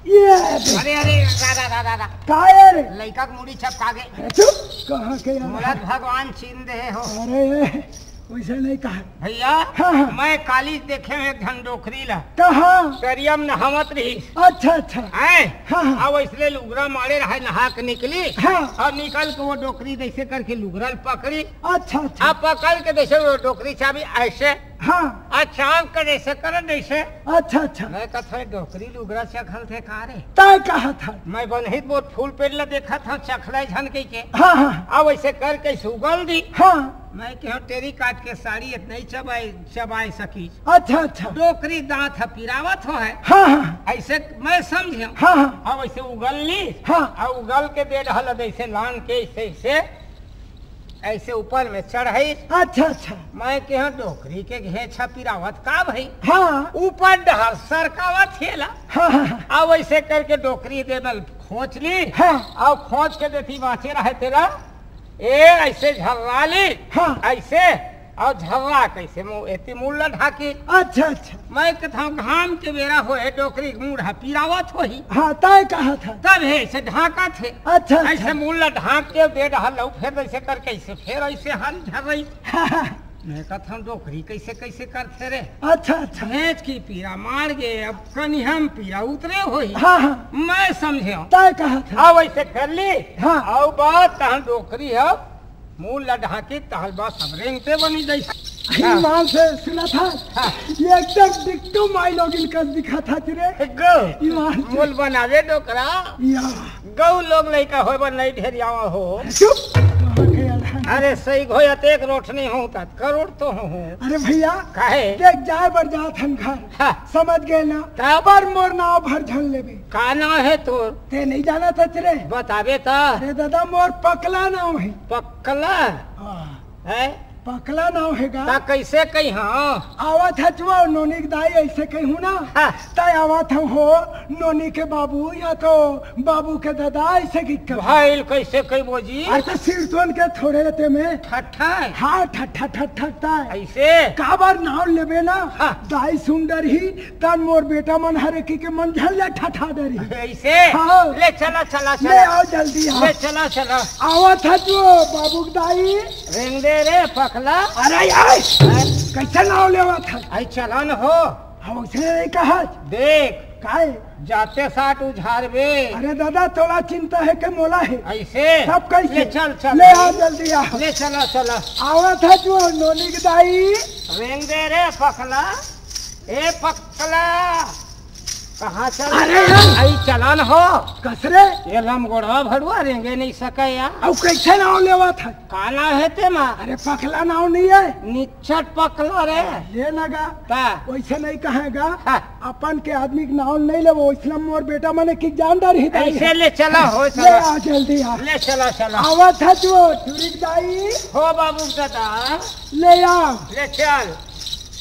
ये। अरे, अरे, रा, रा, रा, रा, रा। का है रे? लइका के मुड़ी चपका गे। अरे चुप, कहाँ के यार? मोला भगवान चीन दे हो। अरे, वैसे नहीं कहा। भैया, हाँ, हाँ। मैं काली देखे हूँ एक झन डोकरी ला। कहाँ? तरिया म नहावत रही। अच्छा, अच्छा। हैं? हाँ, हाँ। अब इसलिए लुगरा मारे रहे, नहा के निकली। हाँ। और निकल के वो डोकरी जैसे करके लुगरा ल पकड़ी। अच्छा, अच्छा। अब पकड़ के जैसे वो डोकरी चाबी ऐसे। हाँ। अचानक के जैसे करे जैसे। अच्छा, अच्छा। मैं कहा था, "डोकरी लुगरा चघल थे का रे?" तय कहा था। मैं बनहित बहुत फूल पेड़ ला देखा था, चखले झन कह के। हाँ, हाँ। अब ऐसे करके सुगल दी। हाँ। मैं कहा, "टेरी काट के साड़ी इतना ही चबाई, चबाई सकी।" अच्छा, अच्छा। डोकरी दांत ह पिरावत हो है। हाँ, हाँ। ऐसे मैं समझे। हाँ, हाँ। अब ऐसे उगल ली। हाँ। और उगल के दे रहल है, ऐसे लान के ऐसे, ऐसे, ऐसे ऊपर में चढ़ाई। अच्छा, अच्छा। मैं कहा, "डोकरी के घेंच ह पिरावत का भाई?" हाँ। ऊपर डहर सरकावत हेला। हाँ, हाँ, हाँ। अब ऐसे करके डोकरी दे दल खोच ली। हाँ। और खोच के देती बाँचे रहे तेला। ए, ऐसे झर्रा ली। हाँ। ऐसे, और झर्रा कैसे मुँह, एती मुड़ ला ढाकी। अच्छा, अच्छा। मैं कथौं घाम के बेरा होए, डोकरी के मुड़ ह पिरावत होही। हाँ, तय कहा था। तब हे, ऐसे ढाका थे। अच्छा, अच्छा। ऐसे मुड़ ला ढाक के दे डहर लऊ, फिर ऐसे करके ऐसे, फिर ऐसे हर झर रही। हाँ, हाँ। मैं कथौं डोकरी कैसे, कैसे करथे रे? अच्छा, अच्छा। भेज की पीरा मार गे, अब कनिहम पीरा उतरे होही। हाँ, हाँ। मैं समझे। तय कहा था। अब ऐसे कर ली। हाँ। अब बात तहन डोकरी हो, मुँह ला ढाकी तहल बस अब रेंगते बनी जैसे। ईमान से सुना था। हाँ। ये एकदम डिट्टो माई लोगिन कस दिखा था रे। गौ। ईमान से। मुल बनावे डोकरा। या। गौ लोग लइका होए बर नहीं ढेरियावा हो। चुप। कहाँ के अड़हन? अरे सही घोयत एक रोट नहीं होता, करोड़ तो हो। अरे भैया, काहे? देख, जाए बर जात हन घर। हाँ। समझ गए ना? तब? पर मोर नाव भर झन लेबे। का नाव है तोर? ते नहीं जाना था रे। बताबे ता। अरे दादा, मोर पकला नाव है। पकला? हाँ। है? पकला नाव है गा। ता कैसे कही हाँ? आवत है जो नोनी के दाई ऐसे कहूँ ना। हाँ। तय आवत हम हो, नोनी के बाबू या तो बाबू के दादा ऐसे की कर। भाई कैसे कही बोजी? अरे तो सिरतोन के थोड़े ते में। ठट्ठा है? हाँ, ठट्ठा, ठट्ठा, ठट्ठा है। ऐसे? काबर नाव लेबे ना? हाँ। दाई सुन डरही, तन मोर बेटा मन हरे की के मन झन ले ठट्ठा डरही। ऐसे? हाँ। ले चला, चला, ले चला। आओ जल्दी आओ। ले चला, चला। आवत है जो बाबू के दाई। रेंग दे रे पकला। अरे यार, हैं? कैसे नाव लेवत है? आई चलन हो। हम उसने नहीं कहा। देख, काहे? जाते साट उझार बे। अरे दादा, तोला चिंता है के मोला है? ऐसे? सब कैसे? ले चल, चल। ले आ, जल्दी आ। ले चला, चला। आवत है जो नोनी के दाई। रेंग दे रे पकला। ए पकला, कहाँ चल? अरे यार। आई चलन हो। कस रे? ये लमगोड़वा भड़ुआ रेंगे नहीं सके यार। अब कैसे नाव लेवत है? का नाव है ते मा? अरे पकला नाव नहीं है। निच्छट पकला रे। ये ना गा। ता। वैसे नहीं कहेगा। हाँ। अपन के आदमी के नाव नहीं लेबो, इसलिए मोर बेटा मने की जान डरही दाई ऐसे है। ले चला हो, ले चला। आ, जल्दी आ। ले चला, चला। आवत है जो टुरी के दाई। हो बाबू दादा। ले आ। ले चल।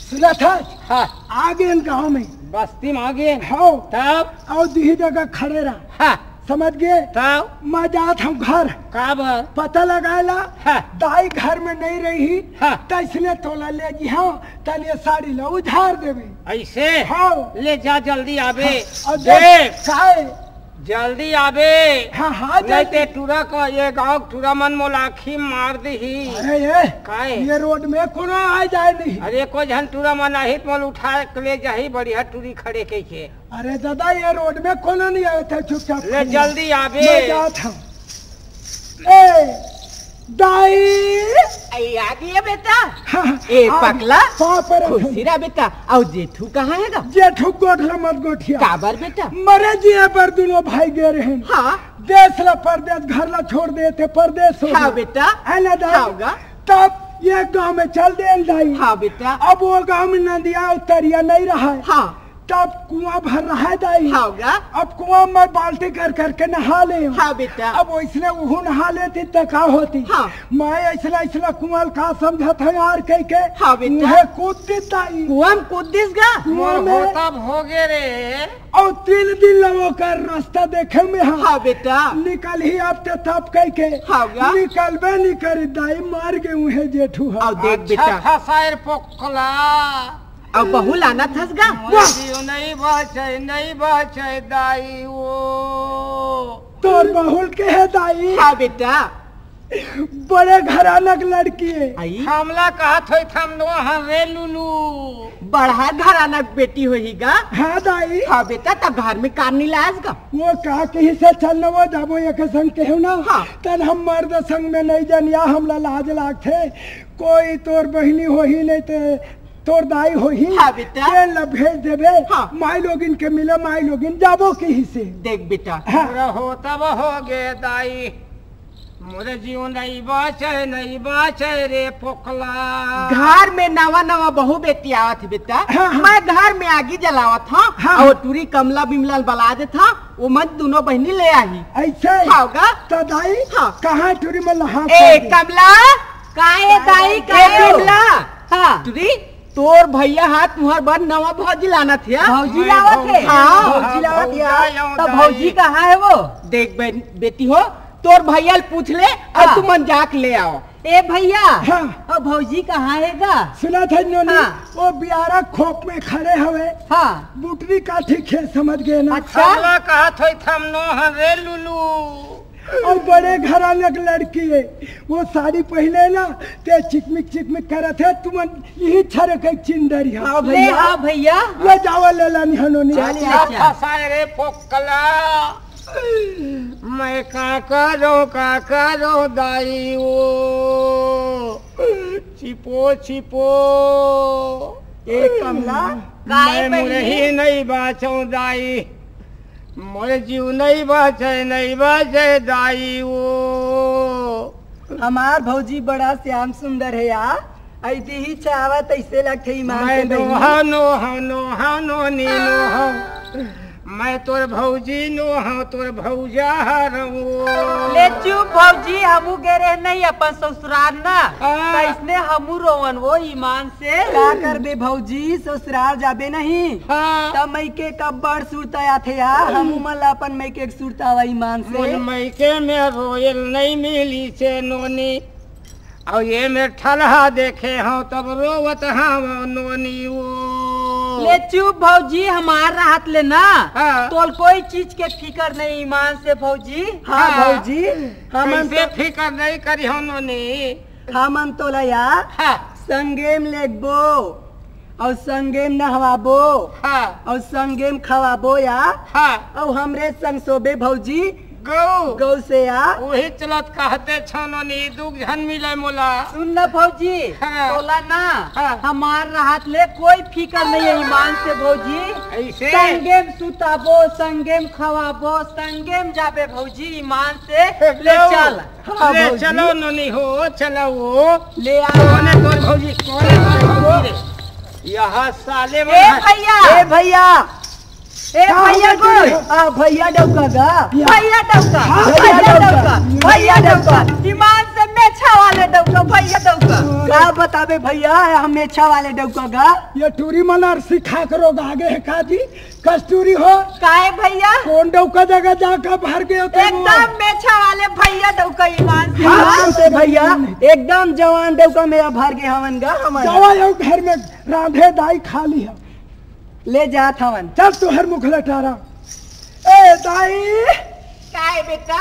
सुनत है? हाँ। आ गए गाँव में। बस्ती में आ गए? हो। तब? और दिही जगह खड़े रहा। हाँ। समझ गए? तब? मैं जात हूँ घर। काबर? पता लगाए ला। हाँ। दाई घर में नहीं रही। हाँ। तो इसने तोला ले जी हाँ, तने साड़ी ला उधार देवे। ऐसे? हाँ। ले जा जल्दी आबे। हाँ। और देख। देख। काहे? जल्दी आबे। हाँ, हाँ, नहीं जल्दी। ते टूरा का, ये गाँव टूरा मन मोला आँखी मार दीही। अरे ये, काहे? ये रोड में कोनो आ जाए नहीं। अरे कोई झन टूरा मन आही तो मोला उठा के ले जाही, बढ़िया टूरी खड़े कह के। अरे दादा, ये रोड में कोनो नहीं आए थे, चुपचाप ले खड़े। जल्दी आबे। मैं जात हूँ। ए, दाई। आई आ गई है बेटा। हाँ, ए, आ, पकला। पाँव पर खुशी रहा बेटा। और जेठू कहाँ है गा? जेठू गोठला मत गोठिया। काबर बेटा? मरे जिए पर दोनों भाई गए रहे। हाँ। देश ला परदेश, घर ला छोड़ देते, परदेश हो हाँ गए। बेटा। है ना दाई? हाँ गा। तब ये गांव में चल दे दाई। हाँ बेटा। अब वो गांव में नदिया और तरिया नहीं रहा है। हाँ। तब कुआं भर रहा है दाई। हाँ गा। अब कुआं में बाल्टी कर करके नहा ले। हाँ बेटा। अब वैसने उहू नहा लेती त का होती? हाँ। मैं ऐसना ऐसना कुआं का समझत है यार कह के। हाँ बेटा। मुहे कूद दी दाई। कुआं में कूद दिस गा? कुआं मोर में। होता भोगे रे। और तीन दिन ला ओकर रास्ता देखे में हाँ। हाँ बेटा। निकल ही अब ते तब कह के। हाँ गा। निकलबे नहीं करी दाई, मार के उहे जेठू है। और देख अच्छा बेटा। था शायर पोकला। अब बहू लाना थस गा? मोर जीव नहीं बाचे, नहीं बाचे दाई वो। तोर बहुल के है दाई? हाँ बेटा। बड़े घराना के लड़की है। आई? हमला कहा थोई थम नो हन रे लुलू। बड़ा घराना के बेटी होही गा? हाँ दाई। हाँ बेटा, तब घर में काम नहीं लाज गा? वो का कही से चल न वो जाबो एक संग केहू ना। हाँ। तन हम मर्द संग में नहीं जनिया, हमला लाज लागथे। कोई तोर बहिनी होही नहीं ते तोर दाई होही, हाँ बेटा। तेन ला भेज देबे। हाँ। माई लोगिन के मिले, माई लोगिन जाबो कही से। देख बेटा। हाँ। मोर होता भोगे दाई, मोर जीव नहीं बाचे, नहीं बाचे रे पोकला। घर में नवा नवा बहू बेटी आवत हे बेटा। हाँ, हाँ। मैं घर में आगी जलावत हूँ। हाँ, और हाँ। टूरी कमला बिमला बला देत हूँ, वो मन दोनों बहिनी ले आही। ऐसे? हाँ गा। तो दाई, हाँ। कहाँ टूरी मन ला हाथ ए, कर दे? कमला, का ए दाई, का ए ए? कमला। हाँ। टूरी, तोर भैया हा तुहर बर नवा भौजी लानत हे। भौजी लावत हे? हाँ। भौजी लावत हे। भौजी लावत हे। तो भौजी कहाँ हे वो? देख बे-, बेटी हो, तोर भैया ले पूछ ले और हाँ। तुमन जाके ले आओ। ए भैया, हाँ। और भौजी कहाँ हे गा? सुनत हे नोनी, हाँ। वो बियारा खोप में खड़े हवे। हाँ। बुटरी काठी खेत समझ गए ना? अच्छा। हमला कहा थोई थम नो हन रे लुलू। और बड़े घराना के लड़की है, वो साड़ी पहले ना, ते चिकमिक चिकमिक करत हे, तुमन यही छरक एक चिंदरी है। हाँ ले भैया। हाँ भैया। ले जावा ले लानी हनोनी। चल, अच्छा, ले चल। फंसाए रे पोकला। मैं का करो, का करो दाई वो। छिपो, छिपो। ए कमला, काय मैं बहिनी? मुरही नहीं बाचो दाई। मोर जीव नहीं बाचे, नहीं बाचे दाई वो। हमार भौजी बड़ा श्याम सुंदर हे यार। अइसे ही चाहत अइसे लगथे ईमान से मैं बहिनी। नोहा, नोहा, नोहा, नोनी, नोहा। मैं तोर भौजी नोहा, तोर भौजा हरंव वो। ले चुप भौजी, हमू गे रहे नहीं अपन ससुराल ना। हाँ। त अइसने हमू रोवन वो ईमान से। का करबे भौजी, ससुराल जाबे नहीं? हाँ। त मइके कब बड़ सुरता आथे यार, हमू मन ला अपन मइके के सुरता आवा ईमान से। मोर मइके में रोयल नहीं मिली से नोनी। अउ ये में ठलहा देखे हंव तब रोवत हंव नोनी वो। ले चुप भौजी, हमार रहत ले ना, हाँ। तोल कोई चीज के फिकर नहीं ईमान से भौजी। हाँ हाँ। भौजी, हमन कइसे तो फिकर नहीं करिहंव नोनी? हमन तोला यार हाँ। संगे म लेगबो, अउ संगे म नहवाबो, हाँ। अउ संगे म खवाबो यार, हाँ। अउ हमरे संग सोबे भौजी, गऊ। गऊ से यार। उही चलत कहते छो नोनी, दुख झन मिले मोला। सुन न भौजी, हाँ। तोला ना, हाँ। हमार रहत ले कोई फिकर नहीं हे ईमान से भौजी। अइसे? संगे म सुताबो, संगे म खवाबो, संगे म जाबे भौजी ईमान से। ले गऊ। चल। हाँ, ले भौजी। चलो नोनी हो, चलो वो। ले आ। कोने तोर भौजी, कोने तोर भौजी रे? यहाँ साले ए मन भैया। ए भैया। ए का भैया हो गया? आ, भैया डौका गा। भैया डौका। हाँ, भैया भैया डौका। डौका। भैया डौका। ईमान से मेछा वाले डौका, भैया डौका। का बताबे भैया, हम मेछा वाले डौका गा। ये टूरी मन अर सिखा के रोगा गे हे का जी? कस्तूरी हो। काहे भैया? कोन डौका जगह जाकर भर गए होते वो? एकदम मेछा वाले भैया डौका ईमान से। हाँ, हाँ। से भैया, एकदम जवान डौका मेरा भर गए हवन गा हमन। जावा यो घर में रांधे दाई खाली है। ले जात हवन। चल तुहर मुख लटारा। ए दाई। काहे बेटा?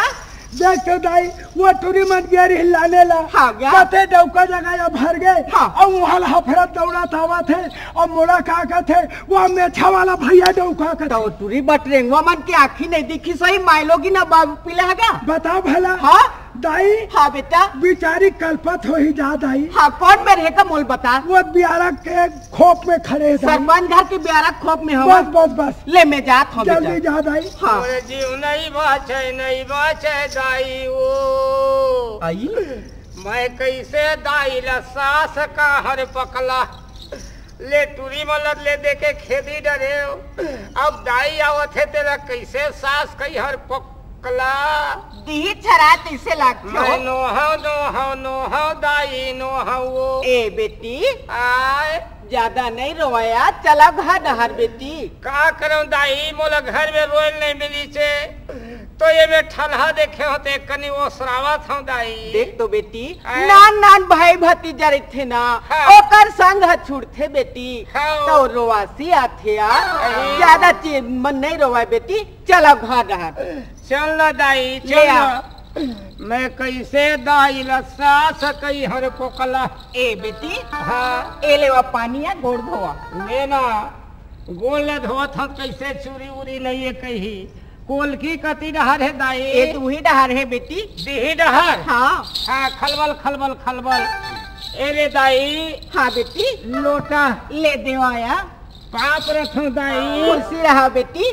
देख तो दाई, वो टूरी मन गेरी हिलाने ला। हाँ, गया। कते डौका जगह या भर गए। हाँ। अउ वहाँ ला हफरत दौड़त आवत हे। अउ मोला का कहत हे, वो मेछा वाला भैया डौका कहत हे। तो टूरी बटरेंगवा मन के आँखी नहीं दिखी सही, मायलोगी ना बाबू पिला गा। बता भला। हाँ? दाई। हाँ बेटा। बिचारी कलपत होही जा दाई। हाँ, कोन मेर हे का मोल बता। वो बियारा के खोप में खड़े हे दाई। सरपंच घर के बियारा खोप में हवा। बस, बस, बस। ले मैं जात हूँ जल्दी बेटा। जा दाई। हाँ। मोर जीव नहीं बाचे, नहीं बाचे दाई वो। आई? मैं कइसे दाई ला सास का हर पकला। ले टूरी मन ला ले दे के खेदी डरेव। अब दाई आवत हे तेला कइसे सास कई हर पकला। दिही छरा तइसे लागथे मैं हो। नोहव, नोहव, नोहव दाई नोहव वो। ए बेटी। आय। ज्यादा नहीं रोवय, चला घर डहर बेटी। का करंव दाई, मोला घर में रोयल नहीं मिलिसे, तो ये में ठलहा देखे हों ते कनी ओसरावत हंव दाई। देख तो बेटी, आय। नान नान भाई भतीजा रहिथे ना, हाँ। ओकर संग ह छूटथे बेटी, हाँ। तो रोवासी आथे यार। अरे। ज्यादा चीज मन नहीं रोवय बेटी, चला घर डहर। चल ना दाई, ले चल आ। ना। मैं कइसे दाई ला सास कई हर पकला। ए बेटी, हाँ। ए लेवा पानी या गोड़ धोवा। ले ना, गोड़ ला धोवत हंव कइसे चूरी उरी नहीं हे कही। कोलकी कती डहर हे दाई? ए दुही डहर हे बेटी। दिही डहर? हाँ। हाँ, खलबल, खलबल, खलबल। ए रे दाई। हाँ बेटी। लोटा। ले देवा या। पाप रखो दाई। खुशी रहा बेटी।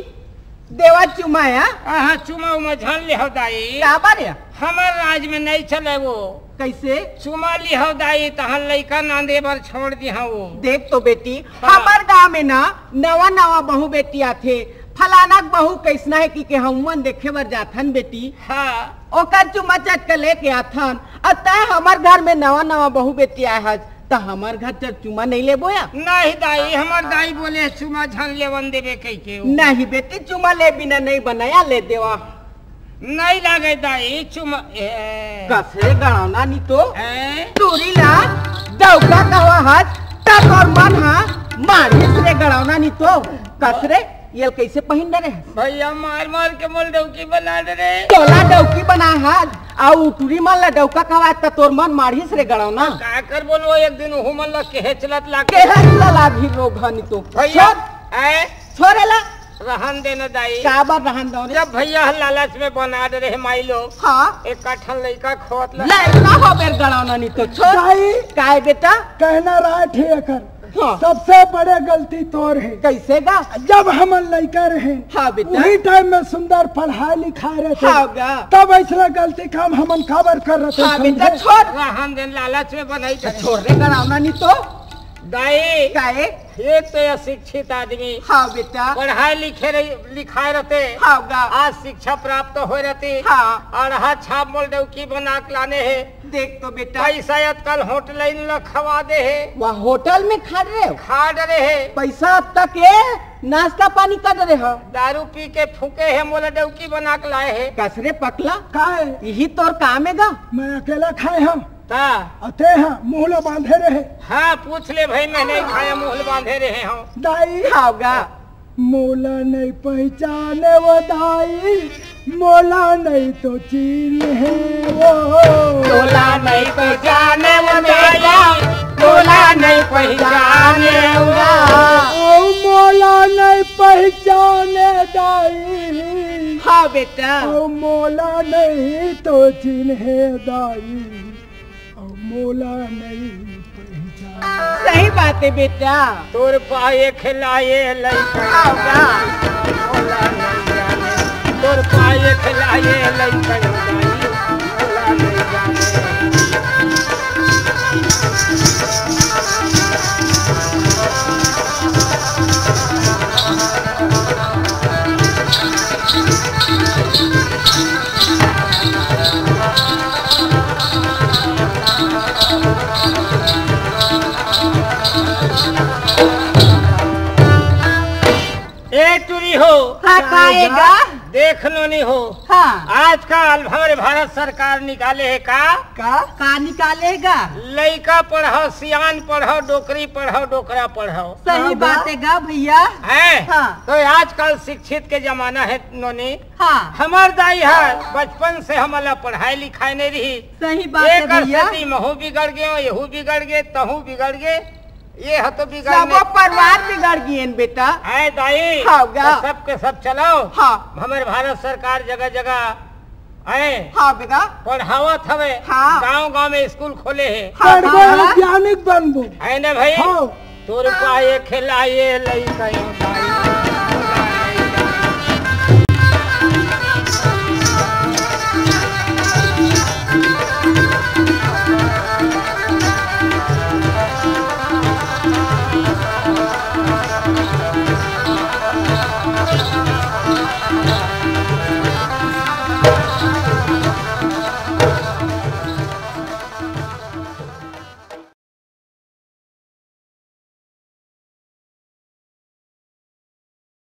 देवा चुमा या। आहा, चुमा उमा झन लेहव दाई। काबर या? हमर राज में नहीं चले वो। कइसे? चुमा लिहव दाई, तहां लइका नांदे बर छोड़ दिहा वो। देख तो बेटी, हाँ। हमर गांव में ना नवा नवा बहू बेटी आथे, फलाना के बहू कइसना हे कि के हमन देखे बर जाथन बेटी। हाँ। ओकर चुमा चटका लेके आथन, अउ तैं हमर घर में नवा नवा बहू बेटी आय हस, त हमर घर चल चुमा नहीं लेबो या? नहीं दाई, हमर दाई बोले चुमा झन लेवन देबे कहिके वो। नहीं बेटी, चुमा ले बिना नहीं बनय या, ले देवा। नहीं लागे दाई, चुमा, ए। कस रे गड़ौना नी तो। ए। टूरी ला डौका कहवा हस, त तोर मन हा मारिस रे गड़ौना नी तो। कस रे, ये ल कइसे पहिन डरे हस? भैया मार मार के मोल डौकी बना दे रे। तोला डौकी बना हस, अउ टूरी मन ला डौका कहवा हस, त तोर मन मारिस रे गड़ौना। का कर बोलबो, एक दिन ओहू मन ला केहे चलत लाग। केहे चला भी रोग हनी तो। भैया, छोड़। ए। छोड़ एला। रहन दे न दाई। काबर रहन दो रे? जब भैया ह लालच में बना दे रहे माई लोग। हाँ। एक कठन लइका खोत ला। लइका हो बेर गड़ौना नी तो छोड़। दाई। काय बेटा? कहना राठ हे एकर। हाँ। सबसे बड़े गलती तोर हे। कइसे गा? जब हमन लइका रहेन, हाँ बेटा। उही टाइम में सुंदर पढ़ाय लिखाय रहितेन। हाँ गा। तब अइसना गलती काम हमन काबर कर रहितेन, हाँ बेटा, समझे? छोड़। रहन देन, लालच में बनाई करे। छोड़ रे, डरावना नहीं तो। दाई। काहे? एक तो अशिक्षित आदमी। हाँ बेटा। पढ़ाय लिखे रही, लिखाय रहिते। हाँ गा। आज शिक्षा प्राप्त होय रहिती। हाँ। अड़हा छाप मोला डौकी बना के लाने हे। देख तो बेटा। पइसा अतका ल होटल लाइन ला खवा दे हे। वह होटल में खा डरे हो? खा डरे हे। पइसा अतका के नाश्ता पानी कर डरे हो? दारू पी के फूके हे, मोला डौकी बना के लाए हे। कस रे पकला। का हे? इही तोर काम हे गा? मैं अकेला खाए हंव। ता? अते हाँ, मुंह ला बांधे रहे। हाँ, पूछ ले भाई, मैं नहीं खाया, मुंह ला बांधे रहे हंव। दाई। खाओगा। मोला नइ पहिचाने वो दाई, मोला नइ तो चिन्हे वो। तोला नइ पहिचाने वो दाई, तोला नइ पहिचाने वो। ओ मोला नइ पहिचाने दाई। हाँ बेटा। ओ मोला नइ तो चिन्हे दाई। अउ मोला नइ पहिचान। सही बात हे बेटा। तोर पाए खिलाए लइका। आओ गा। मोला नइ जाने। तोर पाए खिलाए लइका। मोला नइ जाने। ए टुरी हो। हाँ, का हे गा? देख नोनी हो। हाँ। आजकल हमर भारत सरकार निकाले हे का? का? का निकाले हे गा? लइका पढ़ाओ, सियान पढ़ाओ, डोकरी पढ़ाओ, डोकरा पढ़ाओ। सही हाँ, बात हे गा भइया। हैं? हाँ। तो आजकल शिक्षित के जमाना हे नोनी। हाँ। हमर दाई हर बचपन से हमला पढ़ाए लिखाए नइ रही। सही बात हे एकर भइया। सेती महू बिगड़ गेंव, एहू बिगड़ गे, तहू बिगड़ गे, ये ह तो बिगड़ सबो गे। परिवार बिगड़ गियेन बेटा। हैं दाई? हाँ गा। तो सब के सब चलाओ। हाँ। हमर भारत सरकार जगह जगह हैं। हाँ बेटा। पढ़ावत हवे। हाँ। गांव गांव में स्कूल खोले हे। हाँ, पढ़बो हाँ। वैज्ञानिक बनबो। है ना भाई? हाँ। तोर पाए खिलाए लइका दाई।